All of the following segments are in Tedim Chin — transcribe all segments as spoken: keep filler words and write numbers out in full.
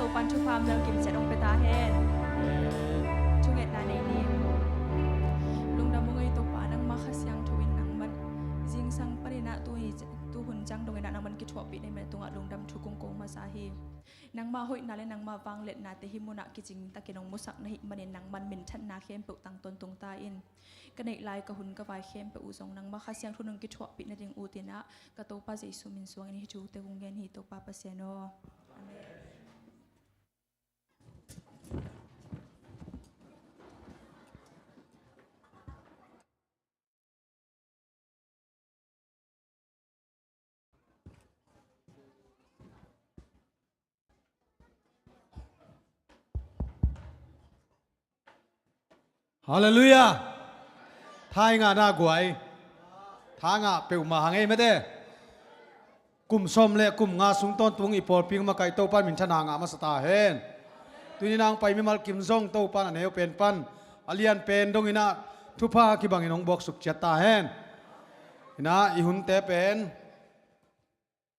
Pan thupha mial kimciat hong pia ta hen. Thungetna nei ni. Lungdam ung ei Topa, nangmah Kha Siangtho in nangmah zingsang panin ah tu ni, tuhun ciang dongin ah nangmah kithuahpih na hih manin tungah lungdam thu kong ko masa hi. Nangmah hoihna le nangmah vangliatnate hih munah kicing takin hong musak na hih manin nangmah minthanna khempeuh tang tawntung ta in. Ka neih lai ka hun ka vai khempeuh uh zong nangmah Kha Siangtho in hong kithuahpih nading ut in ah ka Topa Jesu min suangin hih thute kong gen hi, Topa Pasian aw. Amen. Halleluiah. Tha i ngahna guai, tha ngah peuhmah hang ei mate. Kum sawm le kum nga sung tawntung i pawlpi makaih Topa in minthanna ngah masa ta hen. Tuni nang pai mimal kim zong Topa in a neu pen pan a lian pen dongin ah thupha kibangin hong buaksuk ciat ta hen. Inah i hunte pen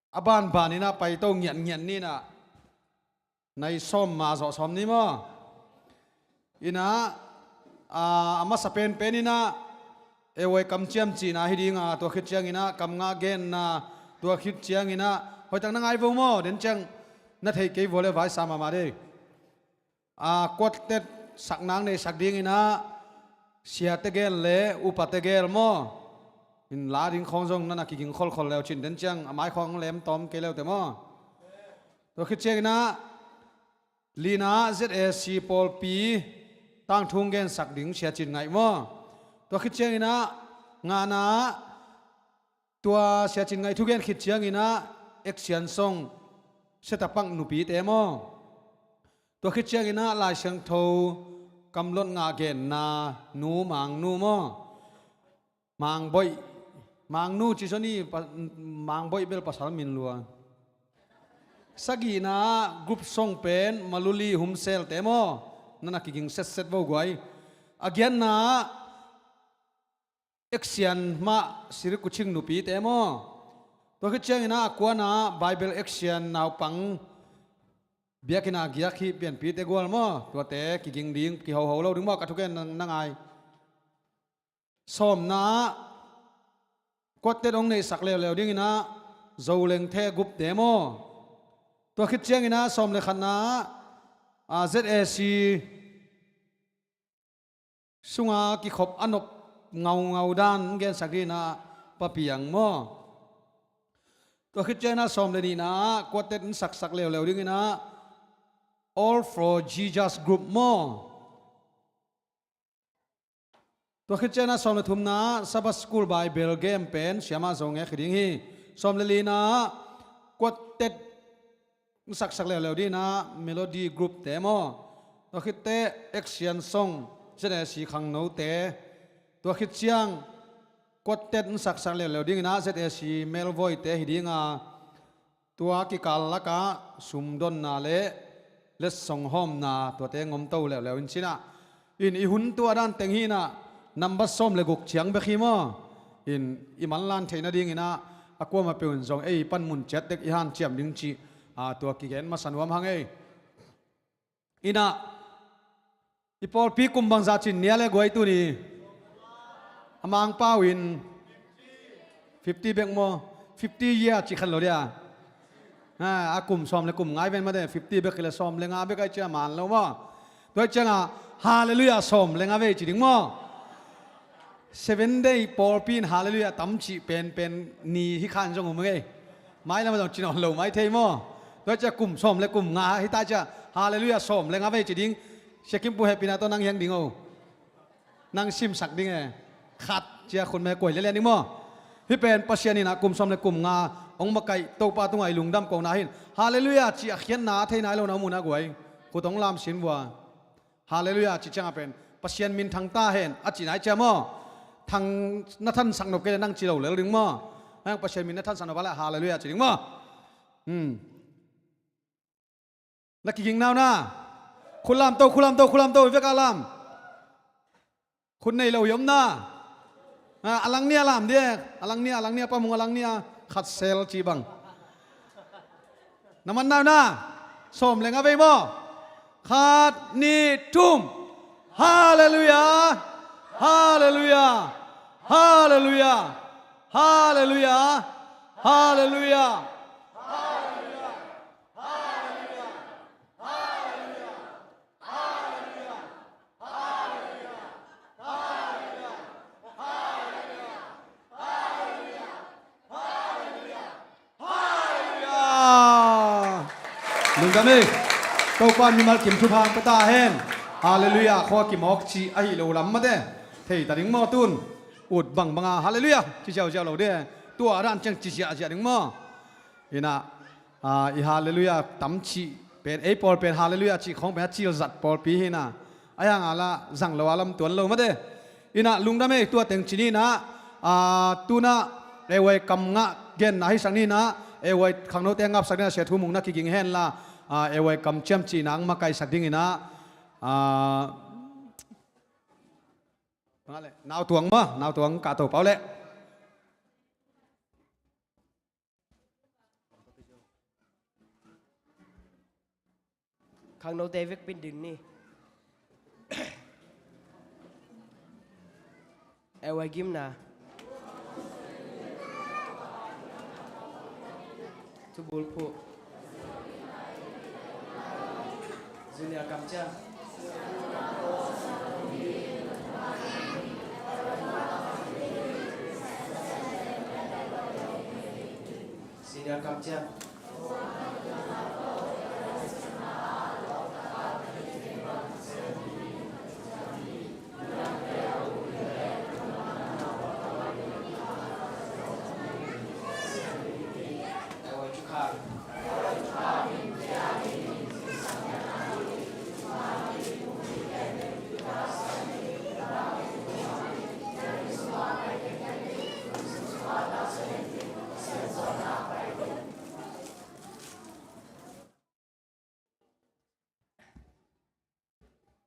a banban inah pai to ngiatngiat ni inah, nai sawm ma zawh sawm ni maw? Inah, a, a masa penpen inah, e uai kamciam cihna hi dinga, tua khit cianginah kam ngah genna, tua khit cianginah hoihtak na ngai vo maw? Den ciang na theih kei vua le vaisa mahmah dei. A, quartet sak nang nei sak dinginah siate gel le upate gel maw? In la ding khawng zong nana kiging kholkhol leu cin, den ciang a mai khawng lem tawm kei leute maw? Tua khit cianginah lina Z A C pawlpi tangthung gensak ding siacin ngaih maw? Tua khit cianginah ngahna tua siacin ngaih thugen khit cianginah action song setapang nupite maw? Tua khit cianginah Lai Siangtho kamlot ngah genna nu Mangnu maw? Mangboih, Mangnu ci soni pa, Mangboih bel pasal min lua. Sagihna group song pen Maluli Humselte maw? Nana kiging setset vo guai. A giatna action mah Sirikuching nupite maw? Tua khit cianginah a kuana Bible action naupang biakina giak hi pianpite gual maw? Tuate kiging ding, kihoho lo ding maw? Ka thugen na, na ngai. Sawmna quartet hong neihsak leuleu dinginah Zolengte gupte maw? Tua khit cianginah sawm le khatna, a, Z A C sunga kikhop a nop ngaungau dan gensak dinginah Papiang maw? Tua khit cianginah sawm le nihna quartet in saksak leuleu dinginah All for Jesus Group maw? Tua khit cianginah sawm le thumna Sabbath School Bible game pen siamah Zo ngek hi ding hi. Sawm le lina quartet in saksak leuleu dinginah Melody Group te maw? Tua khitte action song Z A C khangnote. Tua khit ciang quartet in saksak leuleu dinginah Z A C melvoite hi dinga, tua kikal lakah sumdonna le letsong hawmna tuate ngomto leuleu in cinah. In i hun tua dan teng hinah number sawm le guk ciang bek hi maw? In i manlan theih nadinginah a kuamah peuh in zong ei panmun ciat dek i hanciam ding cih, a, tua kigen masa nuam hang ei. Inah i pawlpi kum bangzah cin nia le guai tuni? A Mangpau in fifty bek maw? Fifty year cih khan lo dia. A, a kum sawm le kum ngai ven mate, fifty bek hi le sawm le nga bek ai cia man lo maw? Tua cianga Halleluiah sawm le nga vei ci ding maw? Seven Day pawlpi in Halleluiah tam cih penpen ni hi khan zong um ngei. Mailam zong ci nawn lo mai thei maw? Tua cia kum sawm le kum nga hi ta cia Halleluiah sawm le nga vei ci ding. Sia Kim Pu hehpihna tawh nang hiang ding o. Nang simsak ding e. Khat cia khun me kuai le lian ding maw? Hih pen Pasian in a kum sawm le kum nga hong makaih Topa tungah i lungdam kohna hin Halleluiah cih a khiatna a thei nai lo na om uh na guai. Khut hong lam sin vua. Halleluiah cih ciangah pen Pasian min thang ta hen a cih nai cia maw? Thang na thansak nop kei le nang ci lo lel ding maw? Hang Pasian min na thansak nop a le Halleluiah ci ding maw? Hmm. Na kiging nau na. Khut lam to, khut lam to, khut lam to, i vek a lam. Khut nei lo i om na. A, a lang nia lam diak. A lang nia, a lang nia, pamung a lang nia. Khat sel ci bang. Na man nau na. Sawm le nga vei maw? Khat, nih, thum. Halleluiah. Halleluiah. Halleluiah. Halleluiah. Halleluiah. Halleluiah. Lungdam hi. Topa mimal kim thupha hong pia ta hen. Halleluiah. Khua kimawk cih ahi lo lam mate. Thei ta ding maw tun? Ut bangbanga halleluiah ci ziauziau lo ding. Tua dan ciang ci ziahziah ding maw? Inah, ah, i halleluiah tam cih pen, ei pawl pen halleluiah cih khawng pen a cil zat pawlpi hi inah. Ahi hanga la zang lo a lamtuan lo mate. Inah lungdam ei tua teng ci ni inah, ah, tunah A Y kam ngah genna hisak ni inah, A Y khangnote ngapsak ni inah sia thu mungna kiging henla, ah, A Y kam ciam cihna ang makaisak ding inah, ah, nautuang maw, nautuang kah to pau leh. Khangnote vekpi in ding ni. A Y gimna. Thubul phuh. Junior kamciam. Senior kamciam.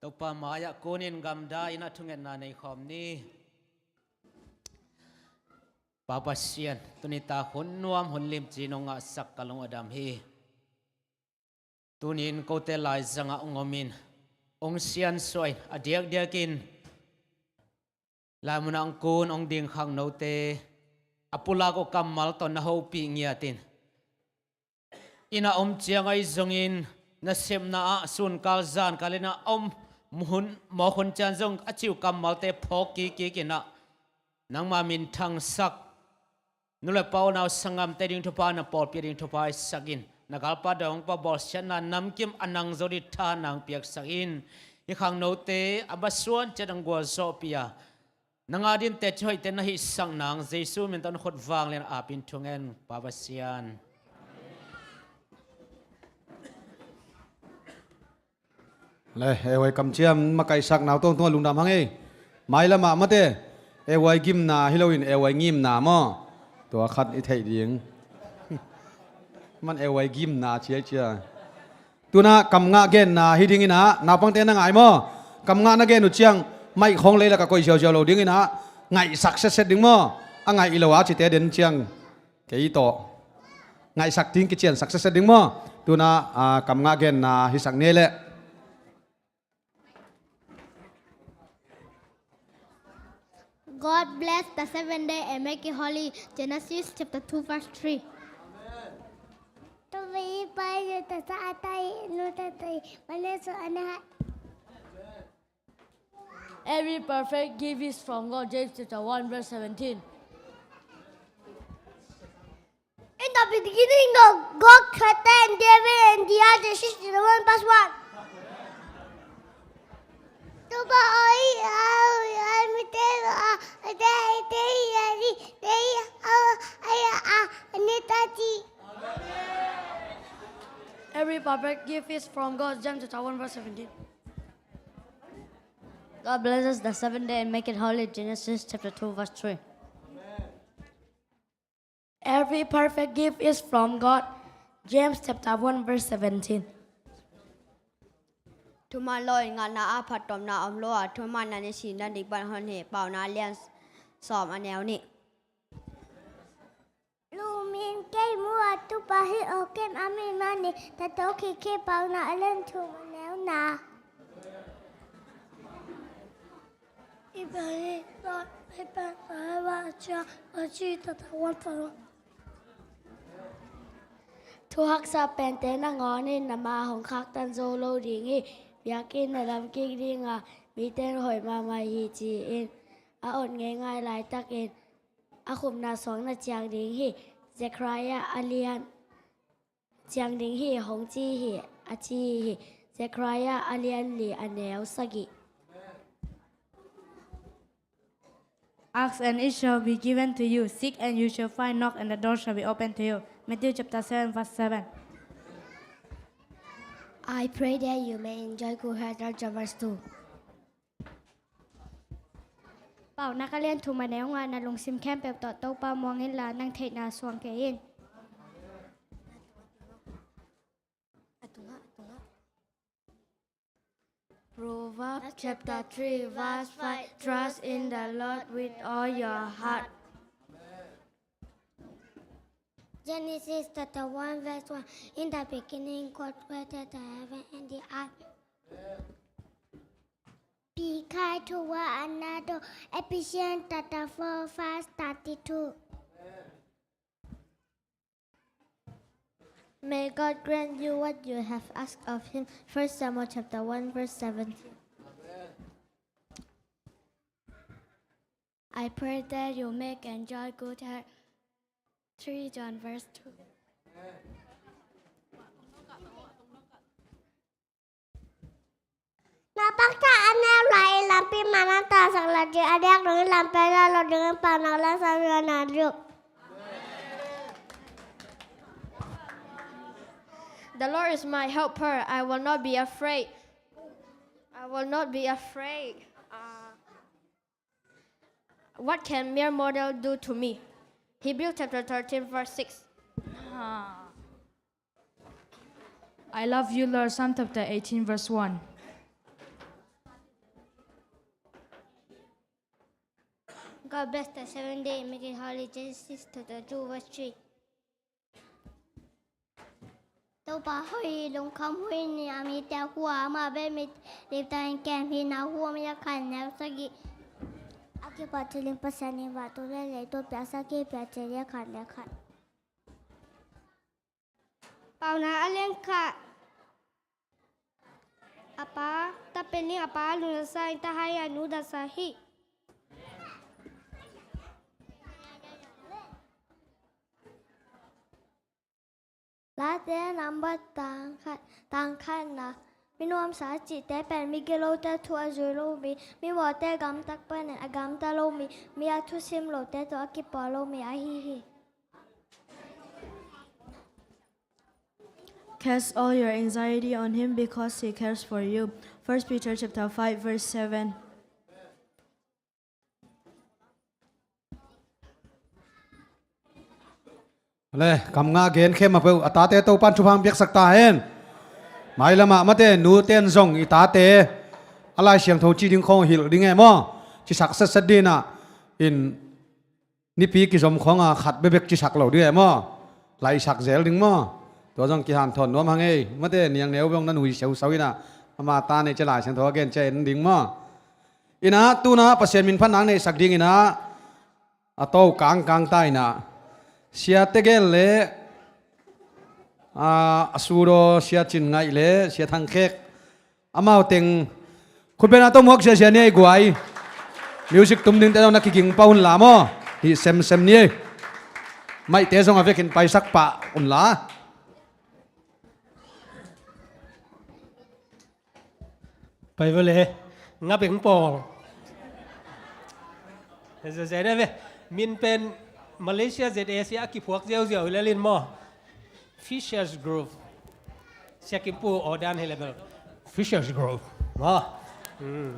Topa mai-ah kunin gamda in a thungetna nei khawm ni. Pa Pasian, tuni tak hun nuam hun limci nong ngahsak ka lung a dam hi. Tunin kote laizangah hong omin hong siansuah in a diakdiakin laimunah hong kun hong ding khangnote a pulak uh kammal tawh na hopih ngiatin. Inn a om ciang ahi zongin nasepna ah sunkal zankal inn a om hun mawk hun ciang zong a ci uh kammalte phawk kikik in ah nangma minthangsak nu le pa unau sanggamte ding thupha na pawlpi ding thupha i sak in na galpa dawngpa bawlsiatna namkim a nang zo ding tha nang piaksak in. Hih khangnote a va suan ciat ang gualzawhpih a nang a ding teci hoihte na hihsak nang Jesu min tawh na khut vang lian apin thungen Pa Pasian. Le, A Y kamciam makaihsak nau tungtungah lungdam hang ei. Mailamah mate A Y gimna hi loin A Y ngimna maw? Tua khat i theih ding. Man A Y gimna ciaicia. Tunah kam ngah genna hi dinginah naupangte na ngai maw? Kam ngah na gen uh ciang maih khawng leilak a koih ziauziau lo dinginah ngaihsak setset ding maw? A ngaih i lo a cite den ciang kei tawh ngaihsak ding kiciansak setset ding maw? Tunah, ah, kam ngah genna hisak ni leh. God bless the seventh day and make it holy. Genesis chapter two verse three. Tubi pai ta sa atai nu ta tai mane so ana. Every perfect gift is from God, James chapter one verse seventeen. In the beginning, God created the heaven and the earth, Genesis chapter one verse one. Tuba oi, au, ai, mi te, a, te, te, a, ri, te, a, ai, a, ni, ta, ti. Every perfect gift is from God, James chapter one verse seventeen. God blesses the seventh day and make it holy, Genesis chapter two verse three. Every perfect gift is from God. James chapter one verse seventeen. Thuman lo in ngahna a phattuamna om lo a, thuman na ni si na dik pan hon hi, Pauna lian sawm a neu nih. Lumin kei mu a tupa hi awkem a mi mani tato khikhi Paunak a lian thum a neu na. Ibrahim Lord Ibrahim Acha Achi Tata One Paro. Thu haksa pente nangawn in ama hong khaktan zo lo ding hi. Biakinn na lam kik ding a miten hoih mahmah hi ci-in a ot ngeingai laitakin a khupna suang na ciang ding hi. Zechariah a lian ciang ding hi hong ci hi a ci hi. Zechariah a lian li a neu sagih. Ask and it shall be given to you. Seek and you shall find. Knock and the door shall be opened to you. Matthew chapter seven verse seven. I pray that you may enjoy good health. John verse two. Paunak a lian thum a neu nga na lungsim khempeuh tawh Topa muang inla nang theihna suang kei in. Proverbs chapter three verse five. Trust in the Lord with all your heart. Genesis chapter one verse one. In the beginning God created the heaven and the earth. Be kind to one another. Ephesians chapter four verse thirty-two. May God grant you what you have asked of him. First Samuel chapter one verse seventeen. I pray that you make enjoy good health. Three John verse two. Na pakta a neu lai i lampi mana ta sak la ding a diak dong i lampi la lo ding i pa nak la sa na ding. The Lord is my helper. I will not be afraid. I will not be afraid. Uh, what can mere mortal do to me? Hebrews chapter thirteen, verse six. Ah. I love you, Lord. Psalm chapter eighteen, verse one. God bless the seventh day, make it holy. Genesis chapter two, verse three. Topa hoih, lungkham hoih ni a mite a hu a, amah bek mi lipta in kem hi na hu a mi a khan neu sagih. A kipat thiling Pasian in vatu le leitu piaksak hi, piak thiling a khan le khat. Paunak a lian khat. A pa, ta pen in a pa lungdasa in ta hai a nu dasa hi. Late number tang khat, tang khatna. Mi nuamsa cihte pen mi gilote thu a zui lo mi, mi mawhte gamtak panin a gamta lo mi, mi a thusim lote tawh a kipawl lo mi ahi hi. Cast all your anxiety on him because he cares for you. First Peter chapter five verse seven. Le, kam nga gen khem a peuh, a tate Topan thupha piaksak ta hen. Mailamah mate, nuten zong i tate a Lai Siangtho ci ding khawng hilh ding e maw? Cisak setset ding ah, in nipi kizom khawng a khat bebek cisak lo ding e maw? Laisak zel ding maw? Tua zong kihanthawn nuam hang ei. Mate, niang neu beng na nui seusau in ah, ama ta nei cia Lai Siangtho a gen cia en ding maw? In ah, tun ah Pasian min phat nang neihsak ding in ah, a to kangkang ta in ah, Sia Tegel le, a, a sudaw Sia Cin Ngaih le Sia Thang Khek, amau teng khutbetna tawh muak ziazia ni ei guai. Music tum dingte zong na kiging pah unla maw? Hih semsem ni ei. Maihte zong a vekin paisak pah unla. Pai vele, nga beng pawl. Zia, zia, zia, min pen Malaysia Z A C a kiphuak ziauziau hi lelin maw? Fishers Group. Sia Kim Pu order hi le bel. Fishers Group. Maw. Hmm.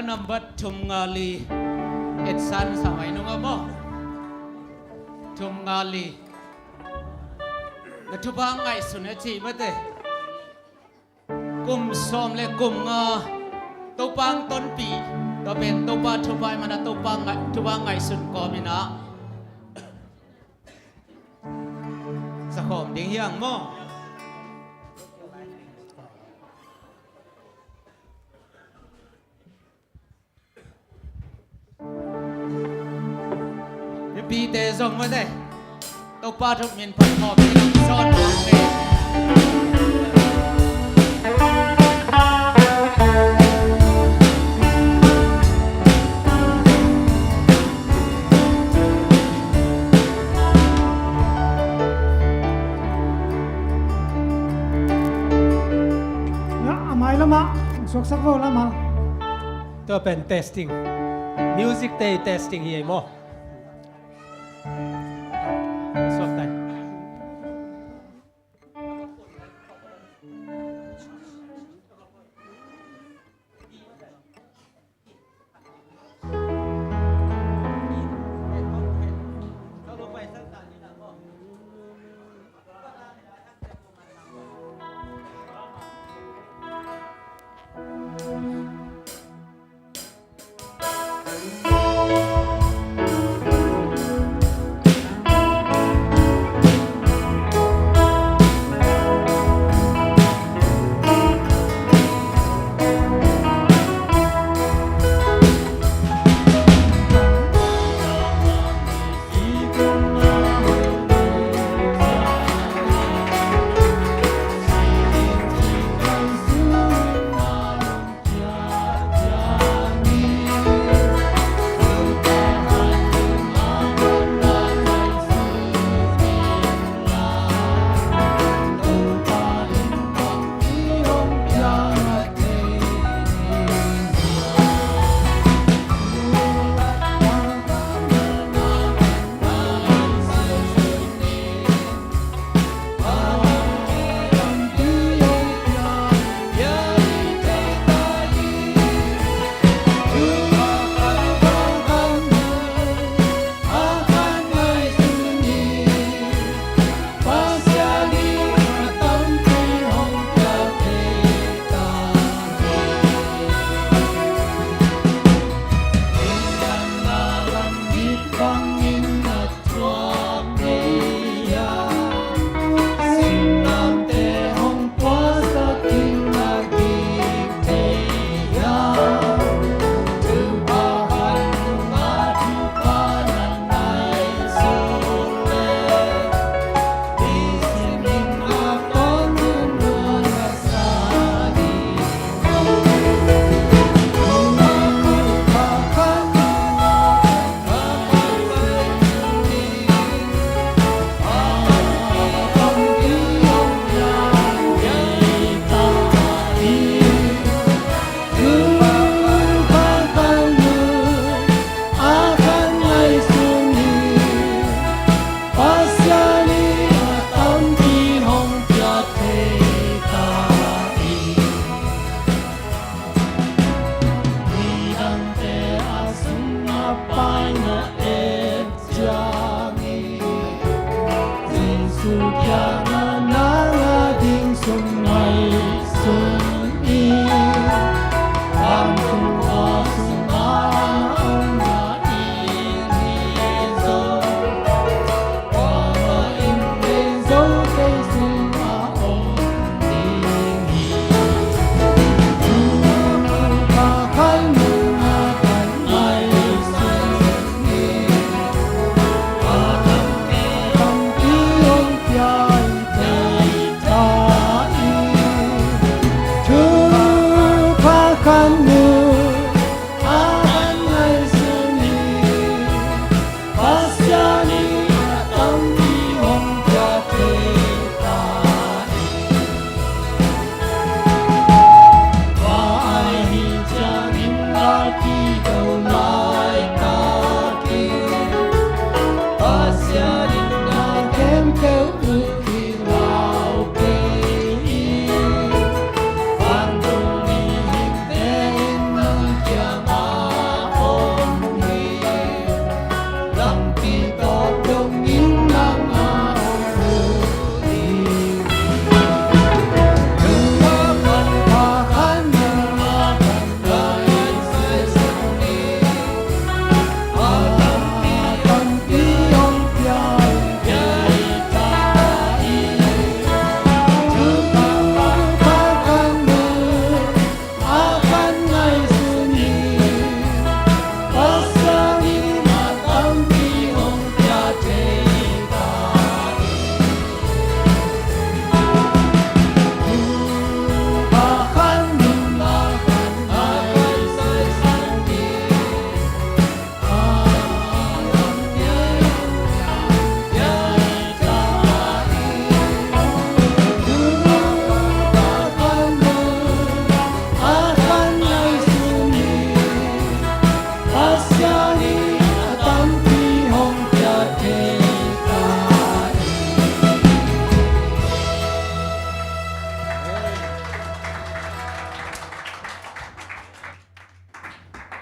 Nambat thum nga li. Etsan sa mai nung a maw? Thum nga li. Na thupha ngaihsun a ci mate. Kum sawm le kum nga Topa hong tonpih, tua pen Topa thupha i mana Topa ngai, thupha ngaihsun kawm ina. Sa khawm ding hiang maw? Mipite zong mate, Topa thuk min phat khawm ding a zawn nuam ve. A mai lamah suaksak vo lamah. Tua pen testing. Music te testing hi ei maw? Suak tai.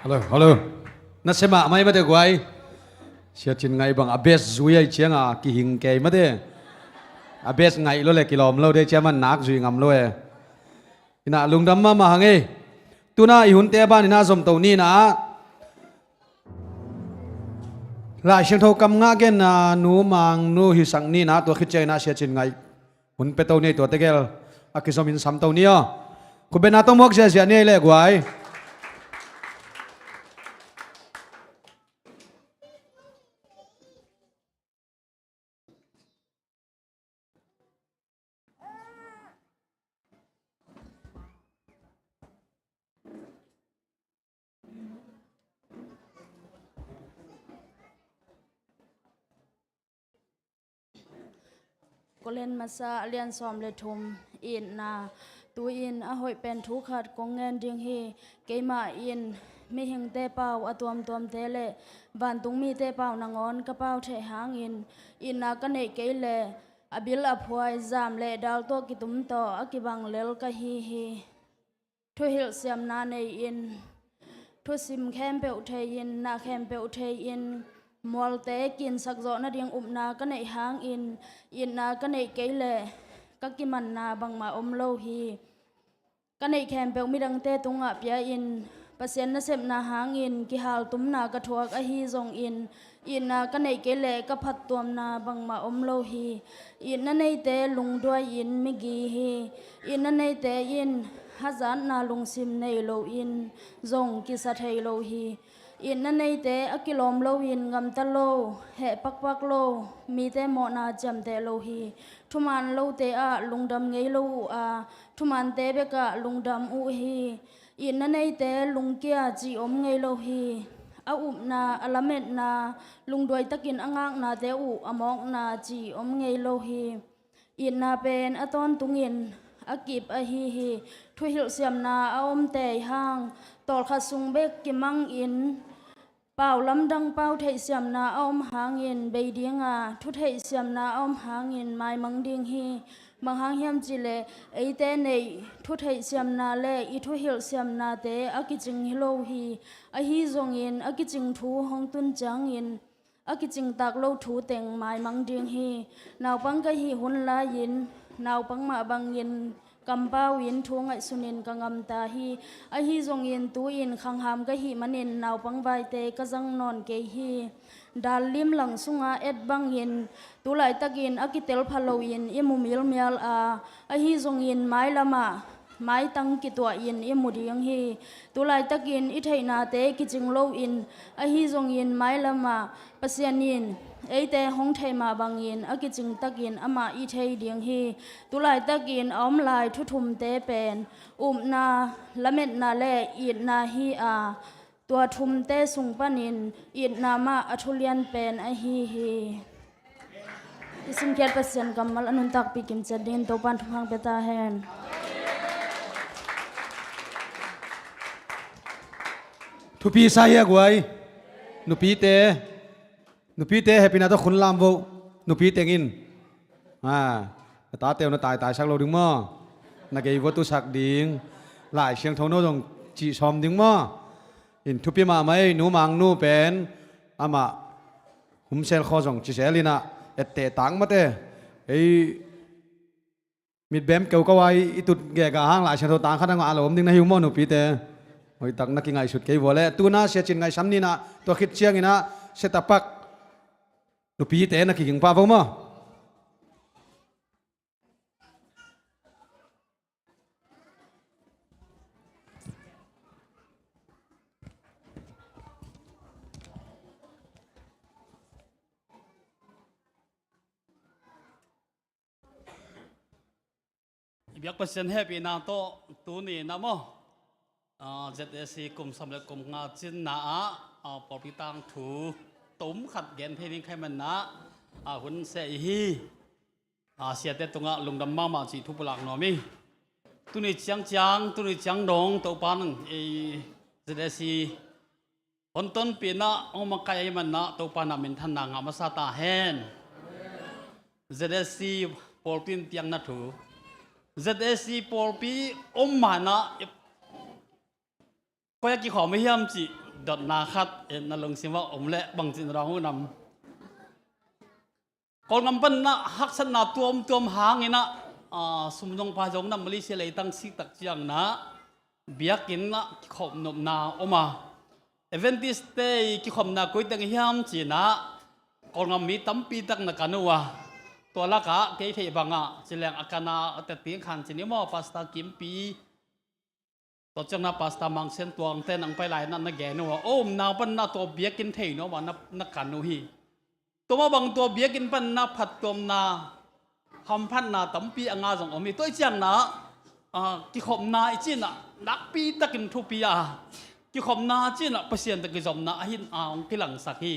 Hello, hello. Na sia mahmah ei mate guai. Sia Cin Ngaih bang a best zui ai cianga kihing kei mate. A best ngaih lo le kilawm lo de ciaman nak zui ngam lo e. Ina lungdam mahmah hang ei. Tuna i hunte a ban ina zom to nina. Lai Siangtho kam ngah genna nu Mang Nu hisak nina tua khit ciangina Sia Cin Ngaih hun pia to ni ei, tua tegel a kizom in sam to ni aw. Khubena tawh muak ziahziah ni ei le guai. Korin masa a lian sawm le thum. Itna. Tu-in a hoih pen thu khat kong ngen ding hi. Keimah in mihingte pau a tuamtuamte le vantung mite pau nangawn ka pau theih hangin itna ka neih kei leh a bil a phuai zam le dal tawh kitum tawh a kibang lel ka hi hi. Thuhilh siamna nei-in, thusim khempeuh thei-in, na khempeuh thei-in, mualte kinsak zawh nading upna ka neih hangin itna ka neih kei leh ka kimanna bangmah om lo hi. Ka neih khempeuh midangte tungah pia-in Pasian nasepna hangin kihaltumna ka thuak ahi zongin itna ka neih kei leh ka phattuamna bangmah om lo hi. Itna neite lungduai-in migi hi. Itna neite in hazatna lungsim nei loin zong kisa thei lo hi. Itna neite a kilawm loin gamta lo, heh pakpak lo, mite mawhna ciamteh lo hi. Thuman lote ah lungdam ngei lo uh a, thumante bekah lungdam uh hi. Itna neite lungkia ci om ngei lo hi. A upna, a lametna, lungduai takin a ngaknate uh a mawkna ci om ngei lo hi. Itna pen a tawntungin a kip ahi hi. Thuhilh siamna a om tei hang, tawlkhat sung bek kimangin pau lamdang pau theih siamna a om hangin bei dinga, thutheih siamna a om hangin maimang ding hi. Bang hang hiam cihleh eite neih thutheih siamna le i thuhilh siamnate a kicing hi lo hi. Ahi zongin a kicing thu hong tun ciangin a kicingtak lo thu teng maimang ding hi. Naupang ka hih hun lai-in naupang mah bangin kampau in thu ngaihsunin ka ngamta hi. Ahi zongin tu-in khangham ka hih manin naupang vaite ka zang nawn kei hi. Dal limlang sunga et bangin tulaitakin a kitel pha loin i mu milmial a, ahi zongin mailamah maitang kituahin i mu ding hi. Tulaitakin i theihnate kicing loin, ahi zongin mailamah Pasian in eite hong theih mah bangin a kicingtakin amah i thei ding hi. Tulaitakin a om lai thu thumte pen upna, lametna le itna hi a, tua thumte sung panin itna mah a thulian pen ahi hi. I simkhiat Pasian kammal a nuntakpih kimciat dingin Topan thupha pia ta hen. Thupi sa hi a guai. Nupite, nupite hehpihna tawh khun lam vo. Nupi teng in, a, na tate uh na taitaisak lo ding maw? Na gei vua tusak ding. Lai Siangtho no zong cih sawm ding maw? In thupi mahmah ei, nu Mang Nu pen amah humsel khaw zong cisel inah etteh tak mate. Ei mitbem keukau a i tut gega hang Lai Siangtho tang khat a ngah lo om ding na hi uh maw nupite? Hoihtak na kingaihsut kei vua leh tuna Sia Cin Ngaih sam ninah tua khit cianginah Sia Tapak nupite na kiging pah vo maw? I biak Pasian hehpihna tawh tuni na maw? Ah, Z A C kum sawm le kum nga cinna ah, ah, pawlpi tangthu tom khat gen thei ding khaih manna ah hun sia i hi. Ah, siate tungah lungdam mahmah cih thu pulak nuam hi. Tuni ciangciang, tuni ciang dong Topa nang ei Z A C hong tonpihna hong makaih ahih manna Topa na minthanna ngah masa ta hen. Z A C pawlpi in piakna thu. Z A C pawlpi om manna koi a kikhawm hiam cih dotna khat, eh, na lungsim ah om leh bangci na dawng uh nam? Kawlgam pan ah haksatna tuamtuam hangin ah, ah, sum zong pai zong nam, Malaysia leitang sik tak ciangin ah biakinn ah kikhop nopna om a, Adventist-te i kikhopna koi teng hiam ci-in ah Kawlgam mi tampi tak na kan uh a, tua lakah kei theih bangah ci leng a kan a, a teti khan ci ni maw, Pastor Kimpi, tua ciangin ah Pastor Mang Sian Tuang te nang pai lai-in ah na gen uh a, a omna pan ah tua biakinn thei nuam ah na, na kan uh hi. Tua mah bang tua biakinn pan ah phattuamna, hamphatna tampi a ngah zong om hi. Tua i ciangin ah, ah, kikhopna i cih in ah nakpi takin thupi a, kikhopna cih in ah Pasian tawh kizopna a hin a hong kilangsak hi.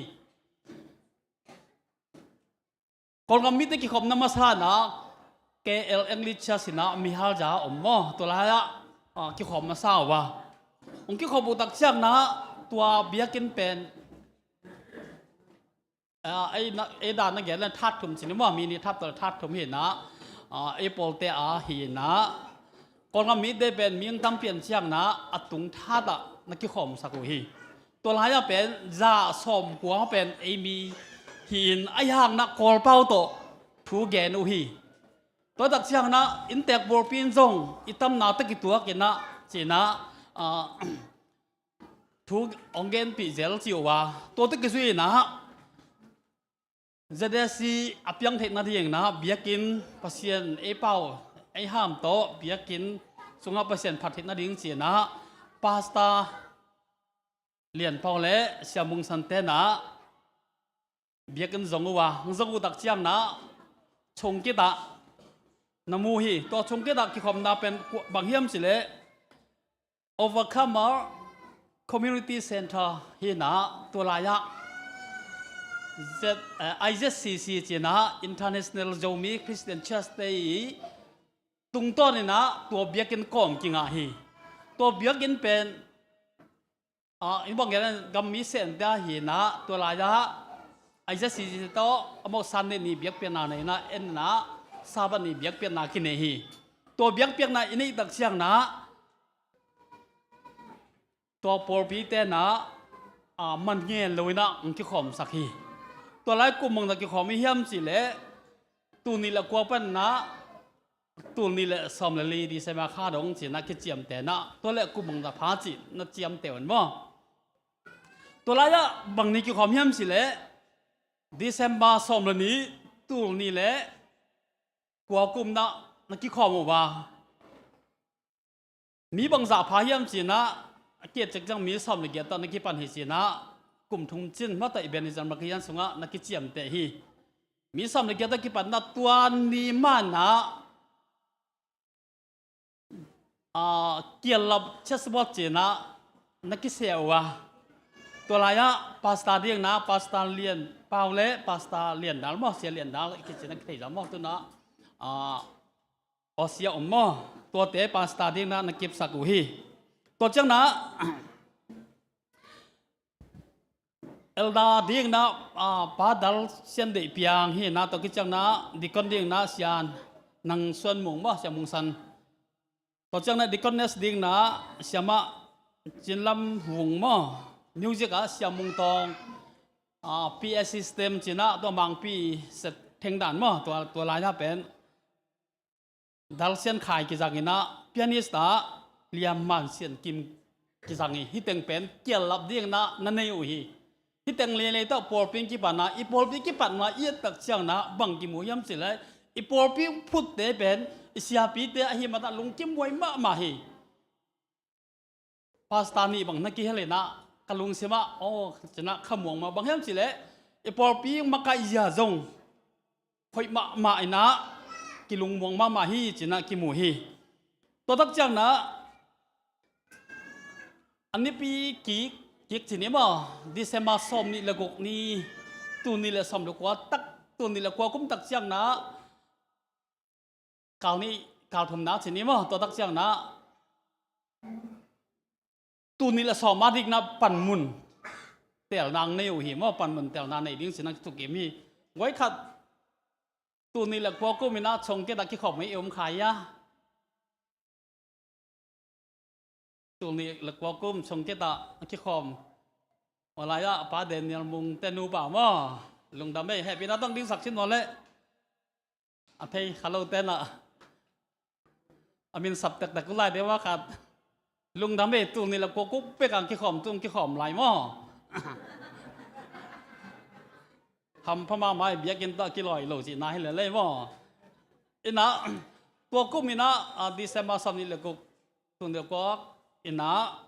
Kawlgam mite kikhopna masa in ah K L English Church in ah Mihal za om maw, tua lai-ah, ah, kikhop masa uh a, hong kikhop uh tak ciangin ah tua biakinn pen, ah, ei na, ei dan na gen leng that thum ci ni maw, mi nih that tawh that thum hi-in ah, ah, ei pawlte a hi-in ah, Kawlgam mite pen mi hong tam pian ciangin ah a tung that ah na kikhawmsak uh hi. Tua lai-ah pen za sawmkua pen ei mi hi-in, ahi hangin ah Kawlpau tawh thu gen uh hi. Tua tak ciangin ah inntek pawlpi in zong i tamna tawh kituakin ah ci-in ah, ah, thu hong genpih zel ci uh a, tua tawh kizui-in ah Z S C a piang theih nadingin ah biakinn, Pasian ei pau ei ham tawh biakinn sungah Pasian phat theih nading ci-in ah Pastor Lian Pau le Sia Mung San te'n ah biakinn zong uh a, hong zong uh tak ciangin ah Chungkit ah na mu hi. Tua Chungkit ah kikhopna pen bang hiam cih leh Overcomer Community Centre hi-in ah, tua lai-ah Z-, eh, I Z C C ci-in ah, International Zomi Christian Church te i tungtawnin ah tua biakinn kawm kingah hi. Tua biakinn pen, ah, i bang gen, gam mi sente hi-in ah, tua lai-ah I Z C C tawh amau Sunday ni biakpiakna nei-in ah, en in ah Sabbath ni biakpiakna kinei hi. Tua biakpiakna i neih tak ciangin ah tua pawlpi te'n ah, ah, man ngen lo-in ah hong kikhawmsak hi. Tua lai kum bangzah kikhawm hi hiam cih leh, tul nih le kua panin ah tul nih le sawm le li December kha dong ci-in ah kiciamteh in ah, tua leh kum bangzah pha cih na ciamteh un maw. Tua lai-ah bang ni kikhawm hiam cih leh, December sawm le nih, tul nih le kua kum in ah na kikhawm uh a, mi bangzah pha hiam ci-in ah, a kiat ciang mi sawm le giat tawh na kipan hi ci-in ah, kum thum cin mah tawh Ebenezer Makian sungah na kiciamteh hi. Mi sawm le giat tawh kipan in ah tua ni mah in ah, ah, Kiallap Church Board ci-in ah na kisia uh a, tua lai-ah pastor dingin ah Pastor Lian Pau le Pastor Lian Dal maw, Sia Lian Dal kici-in ah kithei zaw maw, tu-in ah, ah, Aw, sia om maw? Tuate pastor dingin ah na kipsak uh hi. Tua ciangin ah elder dingin ah, ah, Pa Dal Sian Deih Piang hi-in ah, tua khit ciangin ah deacon dingin ah Sia Nang Suan Mung maw, Sia Mung San. Tua ciangin ah deaconess dingin ah Siamah Cin Lam Vung maw. Music ah Sia Mung Tawng, ah, P A system ci-in ah tua Mangpi set thengdan maw, tua, tua lai-ah pen Dal Sian Khai kizang in ah, pianist ah Liam Man Sian Kim kizang hi. Hih teng pen kiallap dingin ah na nei uh hi. Hih teng leilei tawh pawlpi kipan ah, i pawlpi kipatna i et tak ciangin ah bang kimu hiam cih leh, i pawlpi phutte pen i siapite ahih manin ah lungkim huai mahmah hi. Pastor nih bang na kihel in ah, ka lungsim ah, aw, ci-in ah khamuang mah, bang hiam cih leh, i pawlpi makaih zia zong hoih mahmah in ah, kilungmuang mahmah hi ci-in ah kimu hi. Tua tak ciangin ah, a nipi kik, kik ci ni maw, December sawm nih le guk ni, tul nih le sawm le kua tak, tul nih le kua kum tak ciangin ah, kal nih, kal thumna ci ni maw, tua tak ciangin ah, tul nih le sawm a dingin ah panmun telna nei uh hi maw, panmun telna nei ding ci-in ah kitukim hi. Guai khat, tul nih le kua kum in ah Chungkit ah kikhawm i om kha hia? Tul nih le kua kum Chungkit ah a kikhawm Tua lai-ah Pa Daniel Mung te nupa maw, lungdam ei, hehpihna tawh dingsak cin maw leh. A thei kha lo ten ah a min sap tektek uh lai deuh a khat. Lungdam ei, tul nih le kua kua pek a kikhawm, tung kikhawm lai maw. Hampha mahmah ei, biakinn tawh a kilawi lo cihna hi lel ei maw. Inah tua kum inah, ah, December sawm nih le guk, tul nih le kua inah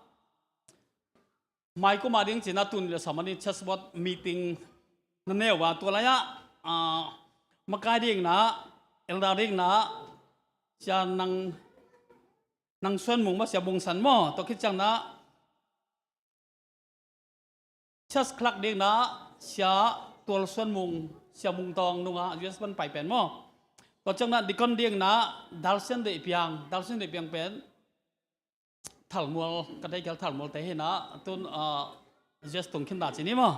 maikum a ding cih na tul nih le sawm a ding church board meeting na nei uh a, tua lai-ah, ah, makai ding na, elder ding na, Sia Nang, Nang Suan Mung maw, Sia Mung San maw, tua khit ciang na church clerk ding na Sia Tual Suan Mung, Sia Mung Tawng nung a U S pan pai pen maw. Tua ciang na deacon ding na Dal Sian Deih Piang, Dal Sian Deih Piang pen Thalmual, ka dei khel Thalmual te hi na, tun, ah, U S tung khin ta cih ni maw.